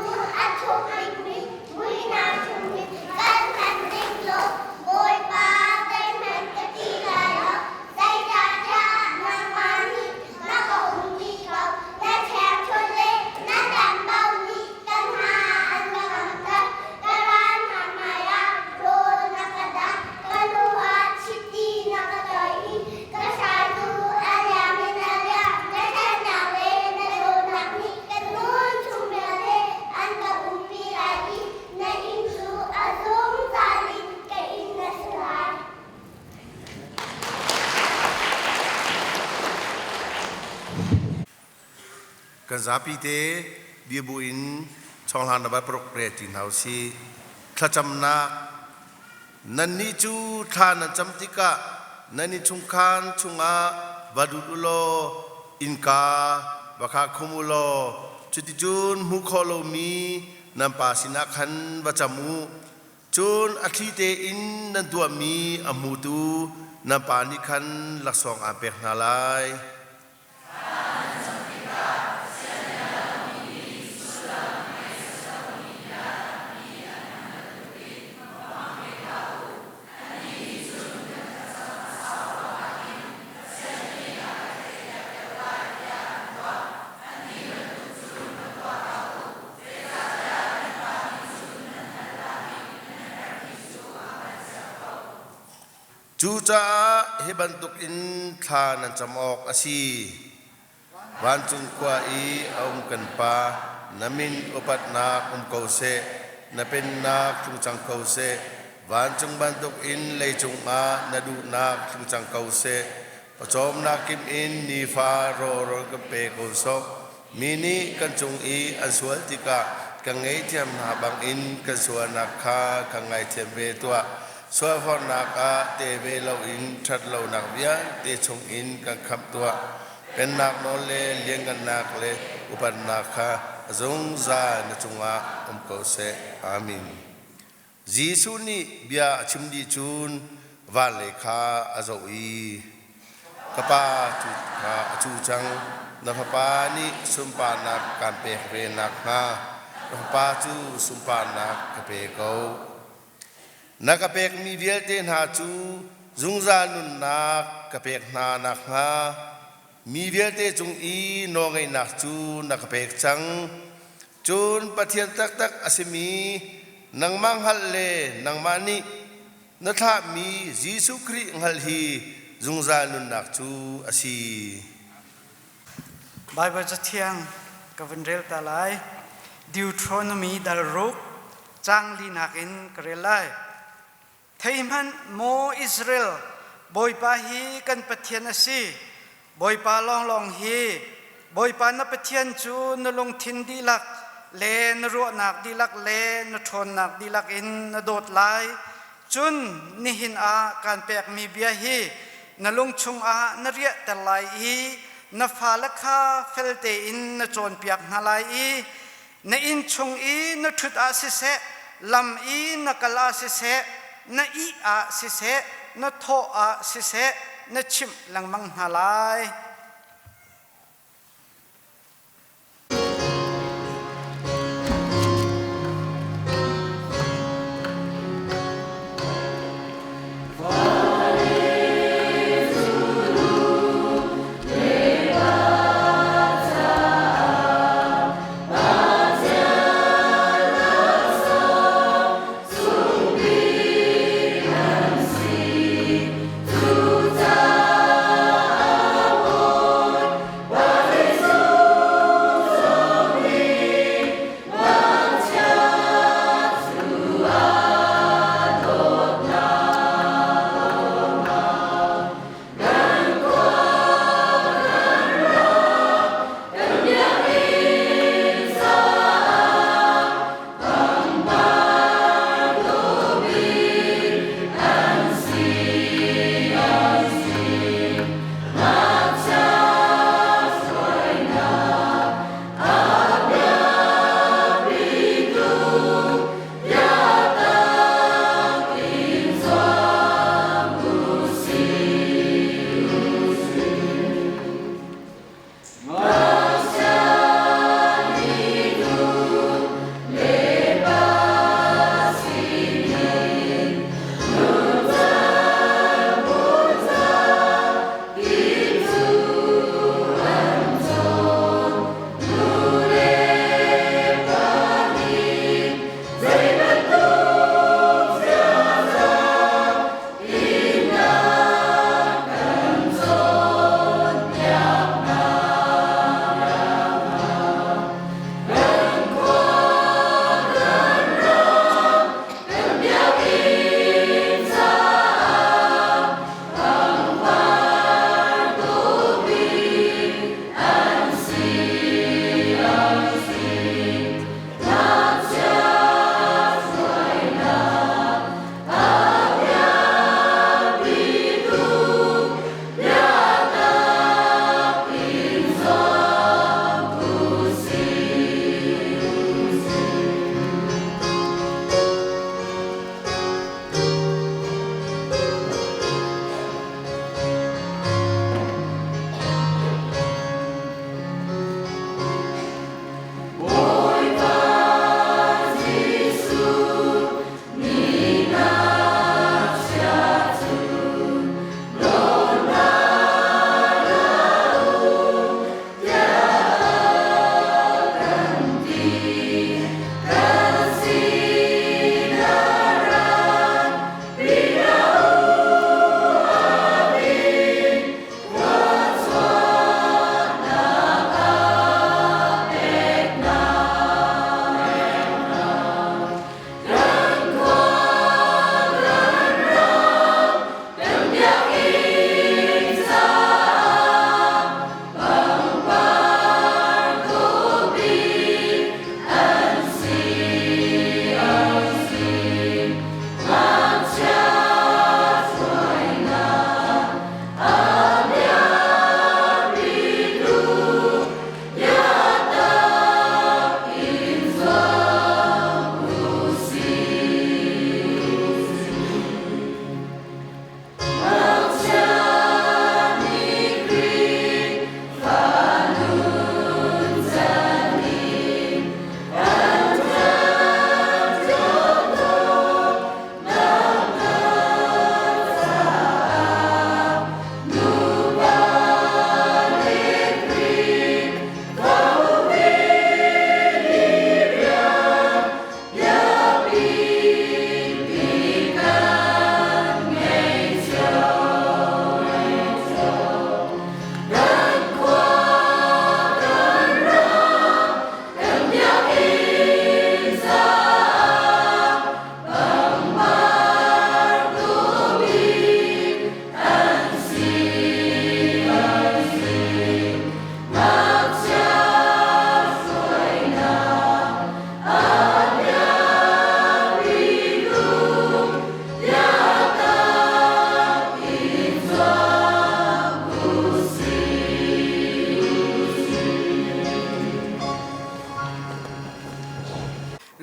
a thuk bikmi muihnak chungin kan hman ding law Bawipa zeihmanh ka ti lai lo. Zeicahtiah nangmah nih na ka umpi ko. Na ṭhiangṭhunh le na tanbo nih ka hna an ka ngamter. Ka ral hna hmaiah rawl na ka dangh. Ka lu ah chiti na ka toih i ka hrai cu a liam in a liam. Na ṭhatnak le na dawtnak nih ka nun chung vialte an ka umpi lai i na inn cu a zungzal in ka inn a si lai. Kan zapi te biabu in chawnghlang na paruk re ti hna usih. Thlacamnak Nannih cu thla nan cam tikah nan innchungkhan chungah va lut u law innka va kha khum u law cuticun hmuh khawh lomi nan pa sinah khan va cam u. Cun a thli tein nan tuahmi a hmutu nan pa nih khan laksawng aan pek hna lai. Cucaah hi bantukin thla nan cam awk a si. Vancung khua i a um kan Pa, na min upatnak um ko seh, na pennak tlung cang ko seh, vancung bantukin leicung ah na duhnak tlung cang ko seh. Pawcawmnak kim in nifa rawlrawl kan pe ko sawh. Mi nih kan cung i an sual tikah kan ngaihthiam hna bangin kan sualnak kha kan ngaithiam ve tuah. Sualforhnak ah te ve loin ṭhat lonak vialte chungin kan khamh tuah. Pennak nawl le lianngannak le upatnak kha a zungzal na cungah um ko seh. Amen. Jesuh nih bia a chim dih cun van lei kha a zoh i, Ka Pa, cu kha a cu cang, na Fapa nih sunparnak kaan pek ve nakhnga na Fapa cu sunparnak ka pe ko. Na ka pekmi vialte hna cu zungzal nunnak ka pek hna nakhnga mi vialte cung i nawlngeihnak cu na ka pek cang. Cun Pathian taktak a simi nangmah hngalh le nangmah nih na thlahmi Jesuh Khrih hngalh hi zungzal nunnak cu a si. Baibal Cathiang ka vun rel ta lai. Deuteronomy dal ruk caang linak in ka rel lai. Thei hmanh maw Israel, Bawipa hi kan Pathian a si. Bawipa lawnglawng hi Bawipa na Pathian cu na lungthin dihlak le na ruahnak dihlak le na ṭhawnnak dihlak in na dawt lai. Cun nihin ah kaan pekmi bia hi na lung chungah na riahter lai i na fale kha fel tein na cawnpiak hna lai i. Na inn chung i na ṭhut ah siseh, lam i na kal ah siseh, na ih ah siseh, na thawh ah siseh, na chimh lengmang hna lai.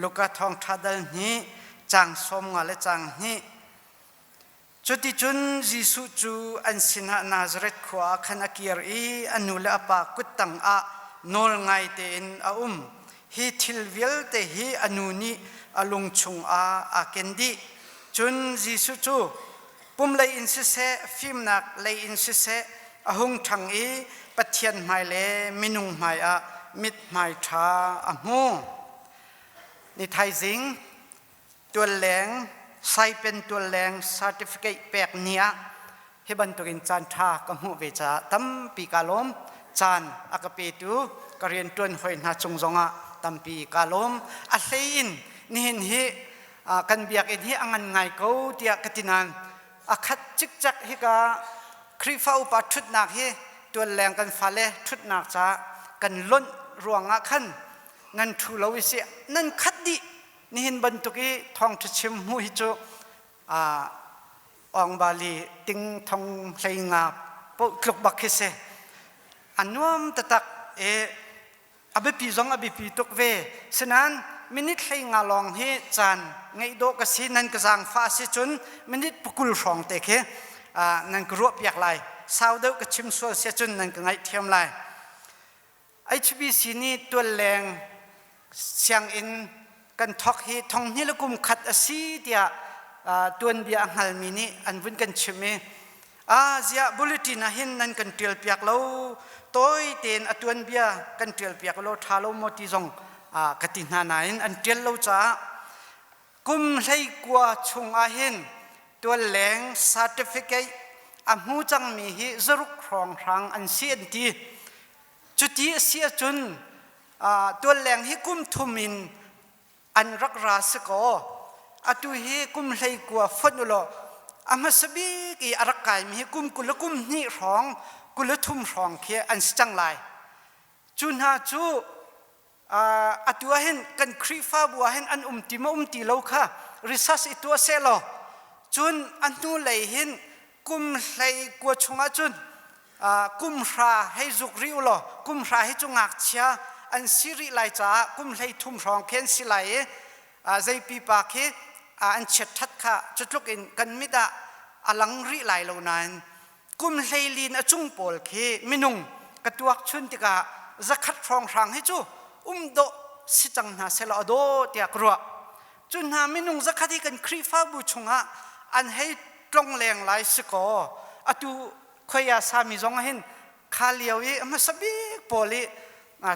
Luka thawngṭha dal hnih caang 15 le caang hnih. Cuticun Jesuh cu an sinah Nazareth khua ah khan a kir i a nu le a pa kuttang ah nawl ngai tein a um. Hi thil vialte hi a nu nih a lung chungah aa ken dih. Cun Jesuh cu pum lei in siseh, fimnak lei in siseh a hung ṭhang i Pathian hmai le minung hmaiah mithmai ṭha a hmu. Ni thaizing tualleng saipen tualleng certificate pek ni ah hi bantukin caan ṭha ka hmuh ve caah tampi kaa lawm. Caan a ka petu ka rianṭuan hawi hna cung zongah tampi kaa lawm. A hlei in nihin hi kan biakinn hi a ngan ngai ko tiah ka ti nain a khat cikcek hika Khrihfa upa ṭhutnak hi tualleng kan fale ṭhutnak caah kan lonh ruangah khan nan ṭhu lo i si nan khat dih. Nihin bantuk i thawngṭha chim hmuh hi cu Awngbali ting thong hlei nga poh tluk bak khi si. A nuam taktak i a biapi zong a biapi tuk ve. Sinain minute hlei nga lawng hi caan ngeih dawh ka si nan ka zaangfah si cun minute pakul hrawng te khi nan ka ruah piak lai. Sau deuh ka chim sual si cun nan ka ngaihthiam lai. HBC nih tualleng sianginn kan thawk hi thonghnih le kum khat a si tiah tuanbia a hngalmi nih an vun kan chimh i a ziah bulletin ah hin nan kan ṭial piak lo tawi tein a tuanbia kan ṭial piak lo ṭha lo maw ti zong ka ti hna nain an ṭial lo caah kum 19 chung ah hin tualleng certificate a hmu cangmi hi zaruk hrawnghrang an si an ti. Cuti a si ahcun tualleng hi kum thum in an rak ra si kaw atu hi kum 19 fonh u law a hmasa bik i a rak kaimi hi kum 20 le kum hnih hrawng 23 hrawng khi an si cang lai. Cu hna cu atu ah hin kan Khrihfabu ah hin an um ti maw um ti lo kha research i tuah seh law cun a hnu lei hin kum 19 chungah cun kum hra hei zuk rih u law kum hra hi cu ngakchia an si rih lai caah kum 33 hrawng khi an si lai i zei pipa khi an chiat ṭhat kha cutluk in kan mit ah a lang rih lai lo nain kum hleilin a cung pawl khi minung ka tuak chun tikah 100 hrawnghrang hi cu um dawh si cang hna selaw a daw tiah ka ruah. Cu hna minung 100 hi kan Khrihfabu chungah an hei tlong leng lai si kaw atu khoia sami zong ah hin kha lio i hmasa bik pawl i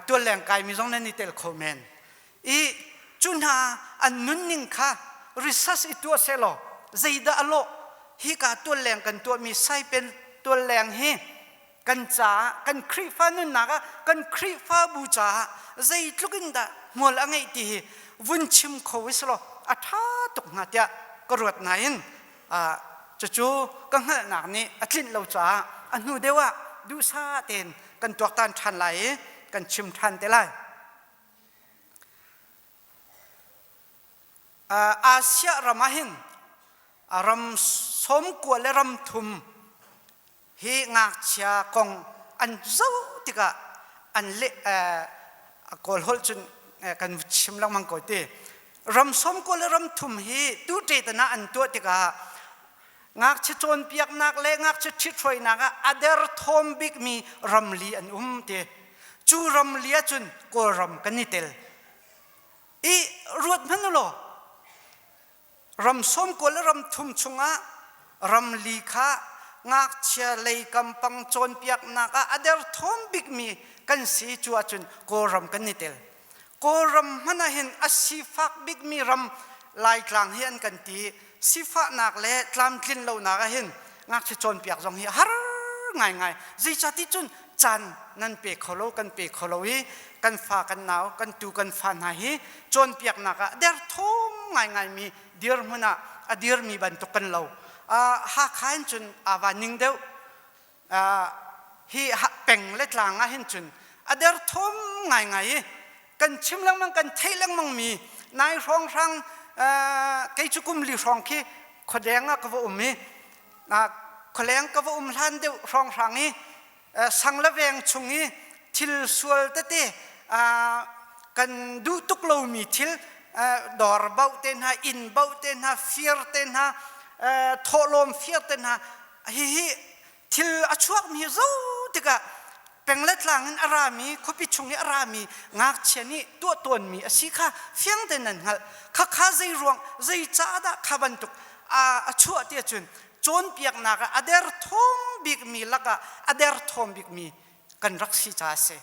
tualleng kaimi zong nan i tel kho men i cu hna an nunning kha research i tuah selaw zeidah a lawh hi ka tualleng kan tuahmi saipen tualleng hi kan caah kan Khrihfa nunnak ah kan Khrihfabu caah zeitluk in dah hmual a ngeih ti hi vun chim kho i selaw a ṭha tuk hnga tiah ka ruat nain cucu ka hngalhnak nih a tlinh lo caah a hnu deuh ah duhsah tein kan tuaktan ṭhan lai i kan chim ṭhan te lai. Asia ram ah hin ram 90 le ram thum hi ngakchia kong an zoh tikah an le kawl holh cun kan chim lengmang ko ti ram 90 le ram thum hi tu ṭe ah an tuah tikah ngakchia cawnpiaknak le ngakchia ṭhithruainak ah a derthawm bikmi ramli an um ti cu ramli ahcun Kawlram kan i tel i ruat hmanh u law ram 90 le ram thum chungah ramli kha ngakchia lei kampang cawnpiaknak ah a derthawm bikmi kan si cu ahcun Kawlram kan i tel. Kawlram hmanh ah hin a sifak bikmi ram Laitlang hi an kan ti. Sifahnak le tlamtlin lonak ah hin ngakchia cawnpiak zong hi a har ngaingai. Zeicati cun caan nan pe kho lo kan pe kho lo i kan fa kan nau kan tu kan fa hna hi cawnpiaknak ah derthawm ngaingaimi dirhmun ah a dirmi bantuk kan lo. Hakha in cun aa ning deuh. Hi peng le tlang ah hin cun a derthawm ngaingai i kan chim lengmang kan theih lengmang mi nai hrawnghrang kei cu kum li hrawng khi khuadeng ah ka va um i khualeng ka va um hlan deuh hrawnghrang i sang le veng chung i thil sual tete kan duh tuk lomi thil. Dawr bauh te hna, inn bauh te hna, fir te hna, thawhlawm fir te hna, hihi thil a chuakmi zo tikah peng le tlang in a rami khuapi chung i a rami ngakchia nih tuah tawnmi a si kha fiang tein nan hngalh. Khakha zei ruang zei caah dah kha bantuk a chuah ti ahcun cawnpiaknak ah a derthawm bikmi lakah a derthawm bikmi kan rak si caah a si.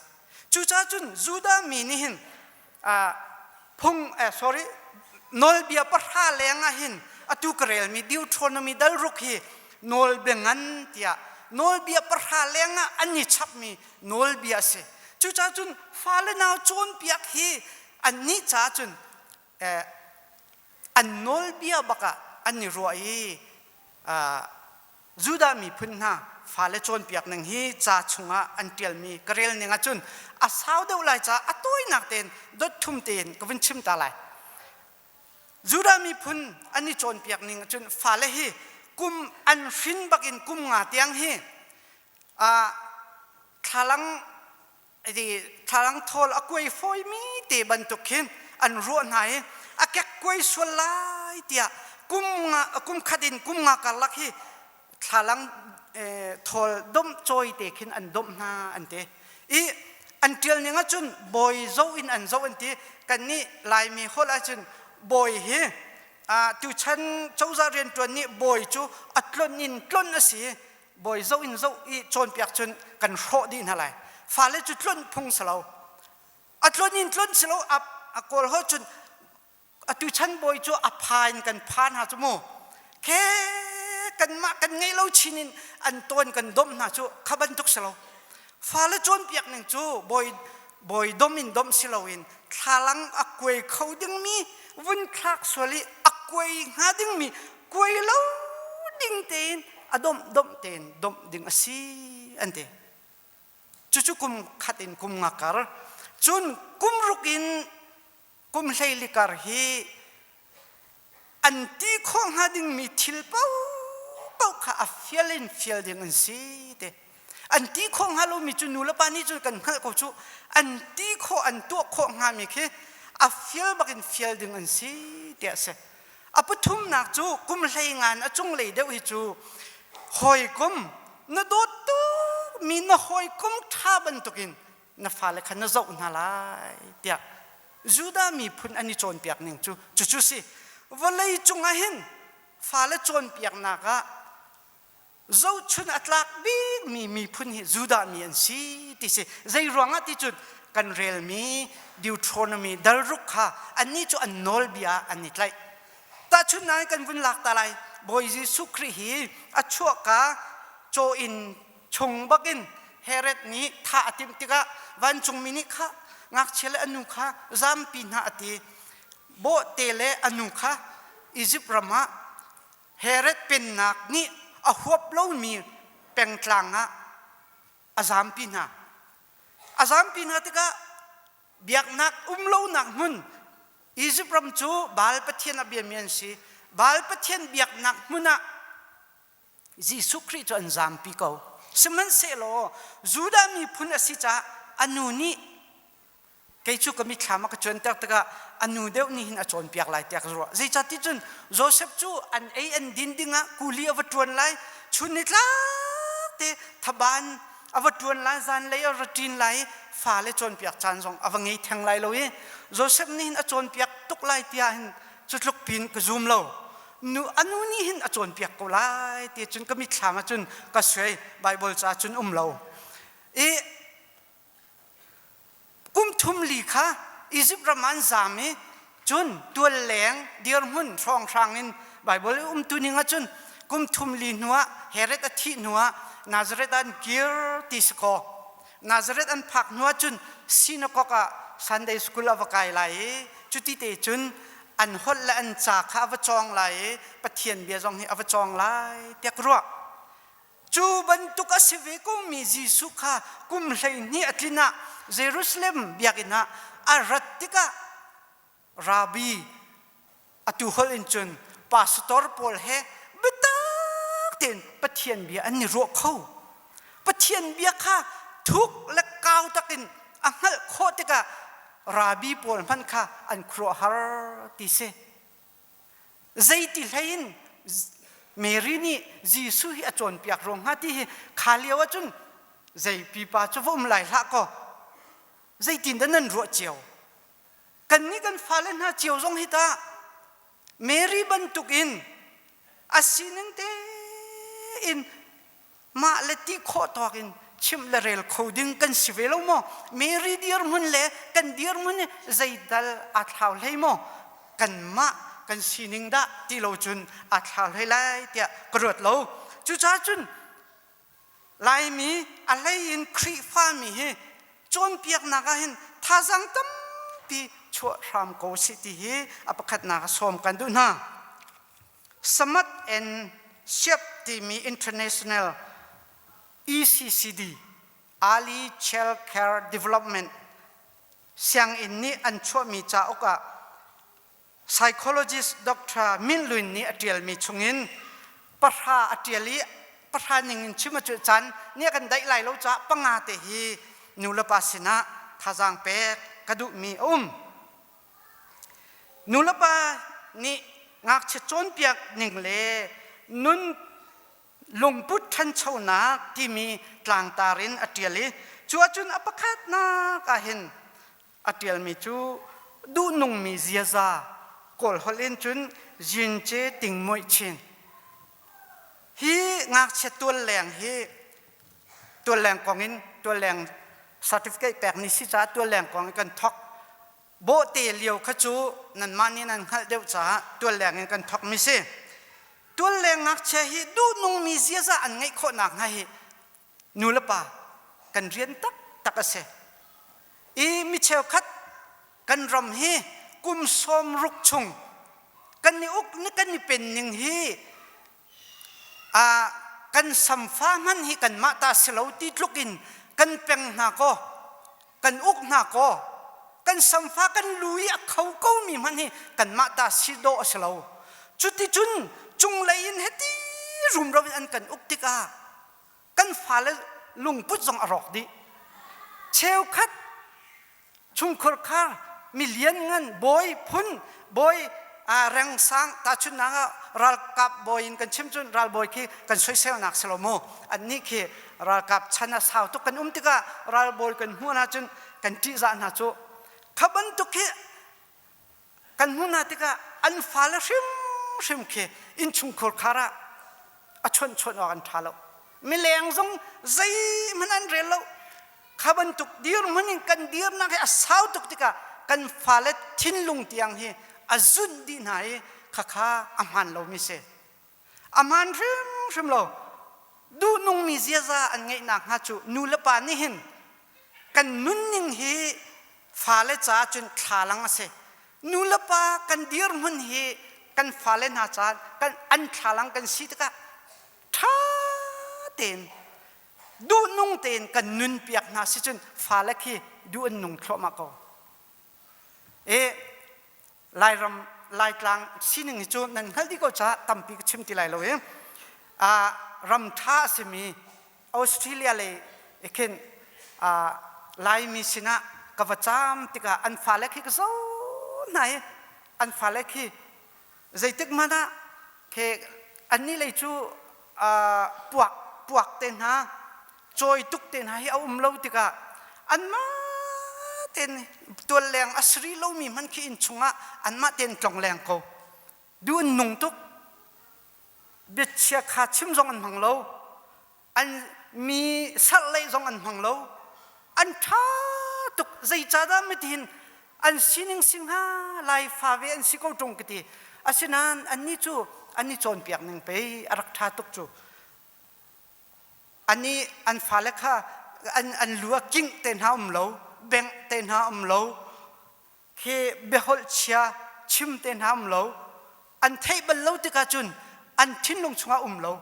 Cucaah cun Judah mi nih hin phung sorry nawlbia pahra leng ah hin atu ka relmi Deuteronomy dal ruk hi nawlbia ngan tiah nawlbia pahra leng ah an i chapmi nawlbia a si. Cucaah cun fale nau cawnpiak hi annih caah cun an nawlbia bak ah an i ruah i Judah miphun hna fale cawnpiak ning hi ca chungah an ṭialmi ka rel ning ahcun a sau deuh lai caah a tawinak tein dot thum tein ka vun chim ta lai. Judah miphun an i cawnpiak ning ahcun fale hi kum an hrin bakin kum nga tiang hi thlalang thlalang thawl a kuai fawimi te bantuk khin an ruah hna i a kek kuai sual lai tiah kum nga kum khat in kum nga karlak hi thlalang thawl domh cawi te khin an domh hna an ti i an ṭial ning ahcun bawi zoh in an zoh an ti. Kannih Laimi holh ahcun bawi hi tuchan cozah rianṭuan nih bawi cu a tlon in tlon a si. Bawi zoh in zoh i cawnpiak cun kan hrawh dih hna lai. Fale cu tlunh phung si lo, a tlun in tlun si lo. A kawl ho cun atu chan bawi cu a pha in kan pha hna cu mu ke kanmah kan ngei lo chin in an tawn kan domh hna cu kha bantuk si lo. Fale cawnpiak ning cu bawi bawi dom in dom si loin thlalang a kuai kho dingmi vun thlak sual i a kuai hnga dingmi kuai lo ding tein a domh domh tein domh ding a si an ti. Cucu kum khat in kum nga kar, cun kum ruk in kum 12 kar hi an ti khawh hnga dingmi thil paohpaoh kha a fial in fial ding an si te. An ti khawh hnga lomi cu nu le pa nih cun kan hngalh ko cu. An ti khawh an tuah khawh hngami khi a fial bakin fial ding an si tiah a si. A pathumnak cu kum 15 a cunglei deuh hi cu hawikom na dawt tukmi na hawikom ṭha bantukin na fale kha na zoh hna lai tiah Judah miphun an i cawnpiak ning cu cucu si. Vawlei cungah hin fale cawnpiaknak ah zohchun a tlak bikmi miphun hi Judah mi an si ti si. Zei ruangah ti cun kan relmi Deuteronomy dal ruk kha annih cu an nawlbia an i tlaih. Tahchunhnak kan vun lak ta lai. Bawi Jesuh Khrih hi a chuahka caw inn chung bakin Herod nih thah a timh tikah vancungmi nih kha ngakchia le a nu kha zampi hna a ti. Bawhte le a nu kha Izipt ram ah Herod pennak nih a huap lomi pengtlang ah a zampi hna. A zampi hna tikah biaknak um lonak hmun Izipt ram cu Baal pathian a biami an si. Baal pathian biaknak hmun ah Jesuh Khrih cu an zampi ko. Sihmanhsehlaw Judah miphun a si caah a nu nih kei cu ka mitthlam a ka cuanter tikah a nu deuh nih hin a cawnpiak lai tiah ka ruah. Zeicahti cun Joseph cu an ei an din dingah kuli a va ṭuan lai, chun nitlak te thaban a va ṭuan lai, zanlei a ra ṭin lai i fale cawnpiak caan zong a va ngei theng lai lo i Joseph nih hin a cawnpiak tuk lai tiah hin cu tluk pin ka zum lo. Nu a nu nih hin a cawnpiak ko lai ti cun ka mitthlam ah cun ka suai. Bible ca cun um lo i kum thum li kha Egypt ram ah an zaam i cun tual leng dirhmun hrawnghrang in Bible i umtu ning ah cun kum thum li hnuah Herod a thih hnuah Nazareth ah an kir ti si kaw Nazareth an phak hnuah cun synagogue ah Sunday school a va kai lai i cuti te cun an holh le an ca kha a va cawng lai i Pathian bia zong hi a va cawng lai tiah ka ruah. Cu bantuk a si ve komi Jesuh kha kum 12 a tlin ah Jerusalem biakinn ah a rat tikah Rabbi atu holh in cun pastor pawl he biatak tein Pathian bia an i ruah kho. Pathian bia kha thuk le kau takin a hngalh khawh tikah. Rabi pawl hmanh kha an khuaruahhar ti si. Zeiti hlei in Mary nih Jesuh hi a cawnpiak ruang hnga ti hi kha lio ahcun zei pipa cu va um lai hlah kaw zeitin dah nan ruah cio? Kannih kan fale hna cio zong hi tah Mary bantukin a sining tein mah le ti khawh tawk in chimh le rel kho ding kan si ve lo maw? Mary dirhmun le kan dirhmun hi zeidal aa thlau hlei maw? Kanmah kan sining dah ti lo cun aa thlau hlei lai tiah ka ruat lo. Cucaah cun Laimi a hlei in Khrihfami hi cawnpiaknak ah hin thazaang tampi chuah hram ko sih ti hi a pakhatnak ah sawm kan duh hna. Samat and Siap timi International ECCD Early Child Care Development sianginn nih an chuahmi cauk ah Psychologist Dr. Min Lwin nih a ṭialmi chungin pahra a ṭial i pahra ning in chim a cu caan nih a kan daih lai lo caah panga te hi nulepa sinah thazaang pek ka duhmi a um. Nulepa nih ngakchia cawnpiak ning le nun lungput ṭhanchonak timi tlangtar in a ṭial i cu ahcun a pakhatnak ah hin a ṭialmi cu duhnungmi ziaza Kawl holh in cun Jince Ting Muih Chin. Hi ngakchia tualleng hi tualleng kong in tualleng certificate pek ni si caah tualleng kong in kan thok. Bawhte lio kha cu nanmah nih nan hngalh deuh caah tualleng in kan thok mi si. Tualleng ngakchia hi duhnungmi ziaza an ngeih khawh nakhnga hi nu le pa kan rian taktak a si. I mi cheukhat kan ram hi kum 60 chung kan i uk kan i pen ning hi a kan samfa hman hi kanmah ta si lo ti tluk in kan peng hna kaw kan uk hna kaw kan samfa kan lu i a kho ko mi hmanh hi kanmah ta si dawh a si lo. Cuticun cunglei in heti rumro in an kan uk tikah kan fale lungput zong a rawk dih. Cheukhat chungkhur khar milian ngan bawi phun bawi rengsang tahchunhnak ah ralkap bawi in kan chim cun ralbawi khi kan soiselnak si lo mu annih khi ralkap chan a sau tuk kan um tikah ralbawi kan hmuh hna cun kan ṭihzah hna cu kha bantuk khi kan hmuh hna tikah an fale hrimhrim khi innchungkhur khar ah a chawnh chawnh awk an ṭha lo mileng zong zeihmanh an rel lo kha bantuk dirhmun in kan dirnak hi a sau tuk tikah kan fale thinlung tiang hi a zunh dih hna i khakha a hmaan lomi si a hmaan hrimhrim lo duhnungmi ziaza an ngeih nakhnga cu nu le pa nih hin kan nunning hi fale caah cun thlalang a si nu le pa kan dirhmun hi kan fale hna caah kan an thlalang kan si tikah ṭha tein duhnung tein kan nun piak hna si cun fale khi duh an nung thluahmah ko e Lairam Laitlang sining hi cu nan hngalh dih ko caah tampi ka chim ti lai lo i ram ṭha a simi Australia lei khin Laimi sinah ka va caam tikah an fale khi ka zoh hna i an fale khi zeitik hmanh ah khi annih lei cu puak puak te hna cawi tuk te hna hi a um lo tikah anmah tein tualleng a sri lomi hmanh khi inn chungah anmah tein tlong leng ko duh an nung tuk biachia kha chim zong an hmang lo an mi sarh zong an hmang lo an ṭha tuk zeicahdah mitihin an sining si hnga lai fa ve an si ko ṭung ka ti asinain annih cu an i cawnpiak ning pei a rak ṭha tuk cu Ani an fale kha an an lu ah king te hna um lo bengh te hna um lo khi biaholh chia chim te hna um lo an theih bal lo tikah cun an thinlung chungah um lo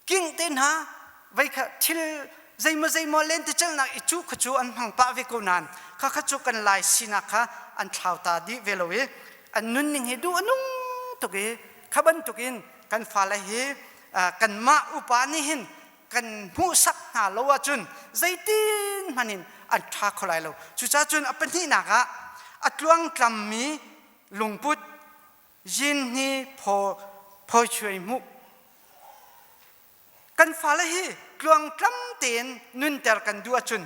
king te hna vei kha thil zeimaw zeimaw lentecelnak i cu kha cu an hmang pah ve ko nain kha kha cu kan lai sinak kha an thlau ta dih ve lo i an nunning hi duh a nung tuk i kha bantukin kan fale hi kanmah upa nih hin kan hmuhsak hna lo ahcun zeitin hmanh in an ṭha kho lai lo. Cucaah cun a pahnihnak ah a tluangtlammi lungput yin hi phaw phawi hmuh Kan fale hi tluangtlam tein nunter kan duh ahcun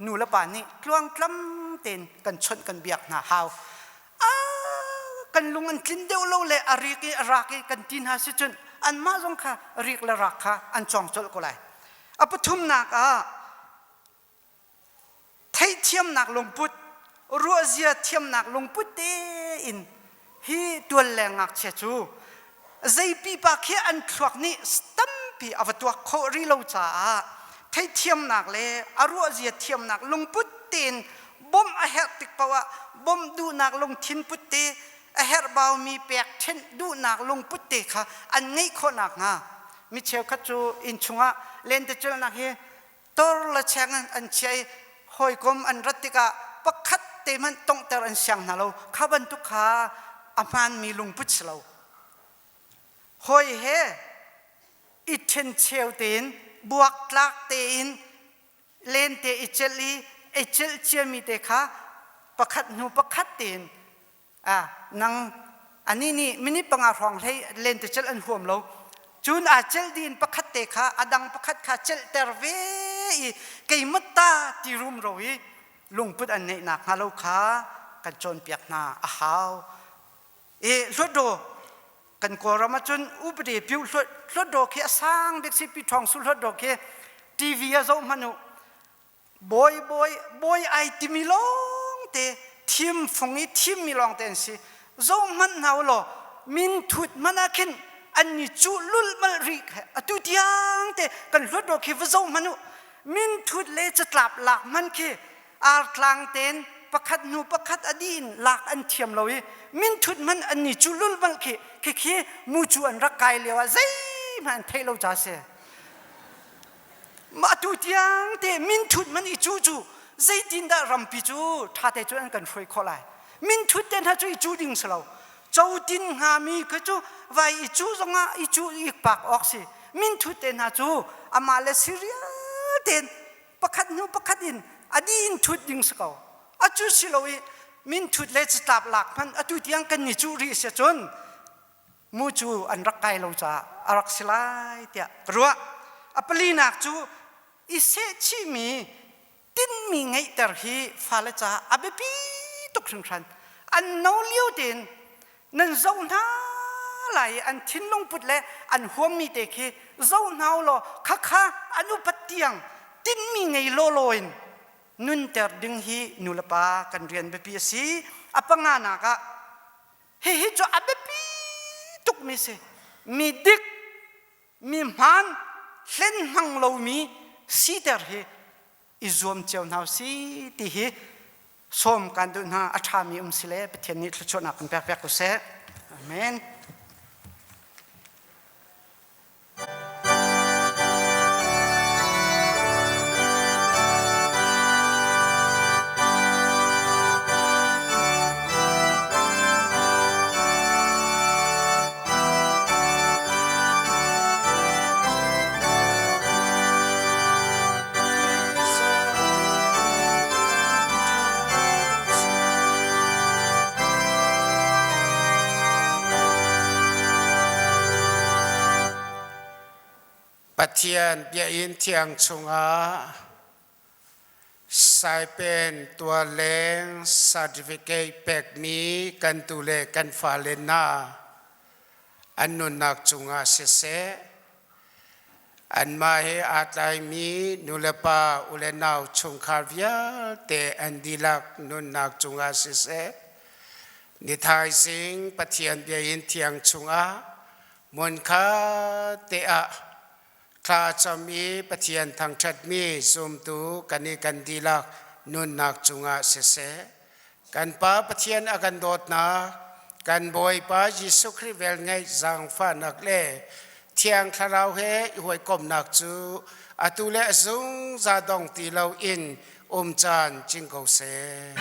nu le pa nih tluangtlam tein kan chawnh kan biak hna hau. Kan lung an tlin deuh lo le a rik i a rak i kan ti hna si cun anmah zong kha rik le rak kha an cawng colh ko lai. A pathumnak ah Theihthiamnak lungput, ruahzia thiamnak lungput tein hi tualleng ngakchia cu zei pipa khi an thluak nih tampi a va tuak khawh rih lo caah theihthiamnak le a ruahzia thiamnak lungput tein bawmh a herh tik paoh ah bawmh duhnak lungthin put te a herhbaumi pek ṭhenh duhnak lungput te kha an ngeih khawh nakhnga mi cheukhat cu inn chungah lentecelhnak hi tor le cheng an chia i hawikom an rat tikah pakhat te hmanh tonghter an siang hna lo. Kha bantuk kha a hmaanmi lungput si lo. Hawi he i ṭhencheu tein buaktlak tein lente i celh i i celh ciami te kha pakhat hnu pakhat tein nang ani nih minute panga hrawng hlei lentecelh an huam lo. Cun aa celh dih in pakhat te kha a dang pakhat kha celhter ve i keimah ta ti rumro i lungput an ngeih nakhnga lo kha kan cawnpiak hna a hau. I Hlutdaw kan Kawlram ahcun upadi piu Hlutdaw khi a sang bik si Pi Ṭhawng Su Hlutdaw khi TV a zoh hmanh u. Bawi bawi bawi ai timi lawngte thim fung i thimmi lawngte an si. Zohhmanh hna u law min thut hmanh ah khin an ni cuh lulhmalh rih. Atu tiang te kan hluat ro khi va zoh hmanh u. Min thut le catlap lak hmanh khi artlang tein pakhat hnu pakhat a dih in lak an thiam lo i min thut hmanh an ni cuh lulhmalh khi khikhi mucu an rak kai lio ah zeihmanh an theih lo ca si. Mah tu tiang te minthut man i cu cu zeitindah rampi cu ṭhate cu an kan hruai khawh lai? Minthut te hna cu i cu ding si lo. Cotin hngami kha cu vai i cu zongah i cu i pak awk si. Minthut te hna cu amah le sirial tein pakhat hnu pakhat in a dih in thut ding si ko. A cu si lo i minthut le catlap lak hmanh atu tiang kan ni cuh rih si cun mu cu an rak kai lo caah a rak si lai tiah ka ruah. A palinak cu i sehchihmi tinhmi ngeihter hi fale caah a biapi tuk hringhran. An no lio tein nan zoh hna lai i an thinlung put le an huammi te khi zoh hna u law khakha an upat tiang tinhmi ngei lawlaw in nunter ding hi nulepa kan rian biapi a si. A panganak ah Hihi cu a biapi tukmi si. Mi dik, mi hmaan, hlen hmang lomi siter hi i zuam cio hna si ti hi sawm kan duh hna. A ṭhami um si le Pathian nih thluachuahnak kan pek piak ko seh. Amen. Pathian biakinn thiang chungah Saipen tualleng certificate pekmi kan tu le kan fale hna an nunnak cungah siseh, anmah he aa tlaimi nulepa u le nau chungkhar vialte an dihlak nunnak cungah siseh, ni thaizing Pathian biakinn thiang chungah hmunkhat te ah thla a cam i Pathian thangṭhatmi zumtu kan i kan dihlak nunnak cungah siseh, kan Pa Pathian a kan dawtnak, kan Bawipa Jesuh Khrih velngeih zaangfahnak le Thiang Thlarau he i hawikomhnak cu atu le a zungzal dong ti loin um caan cing ko seh.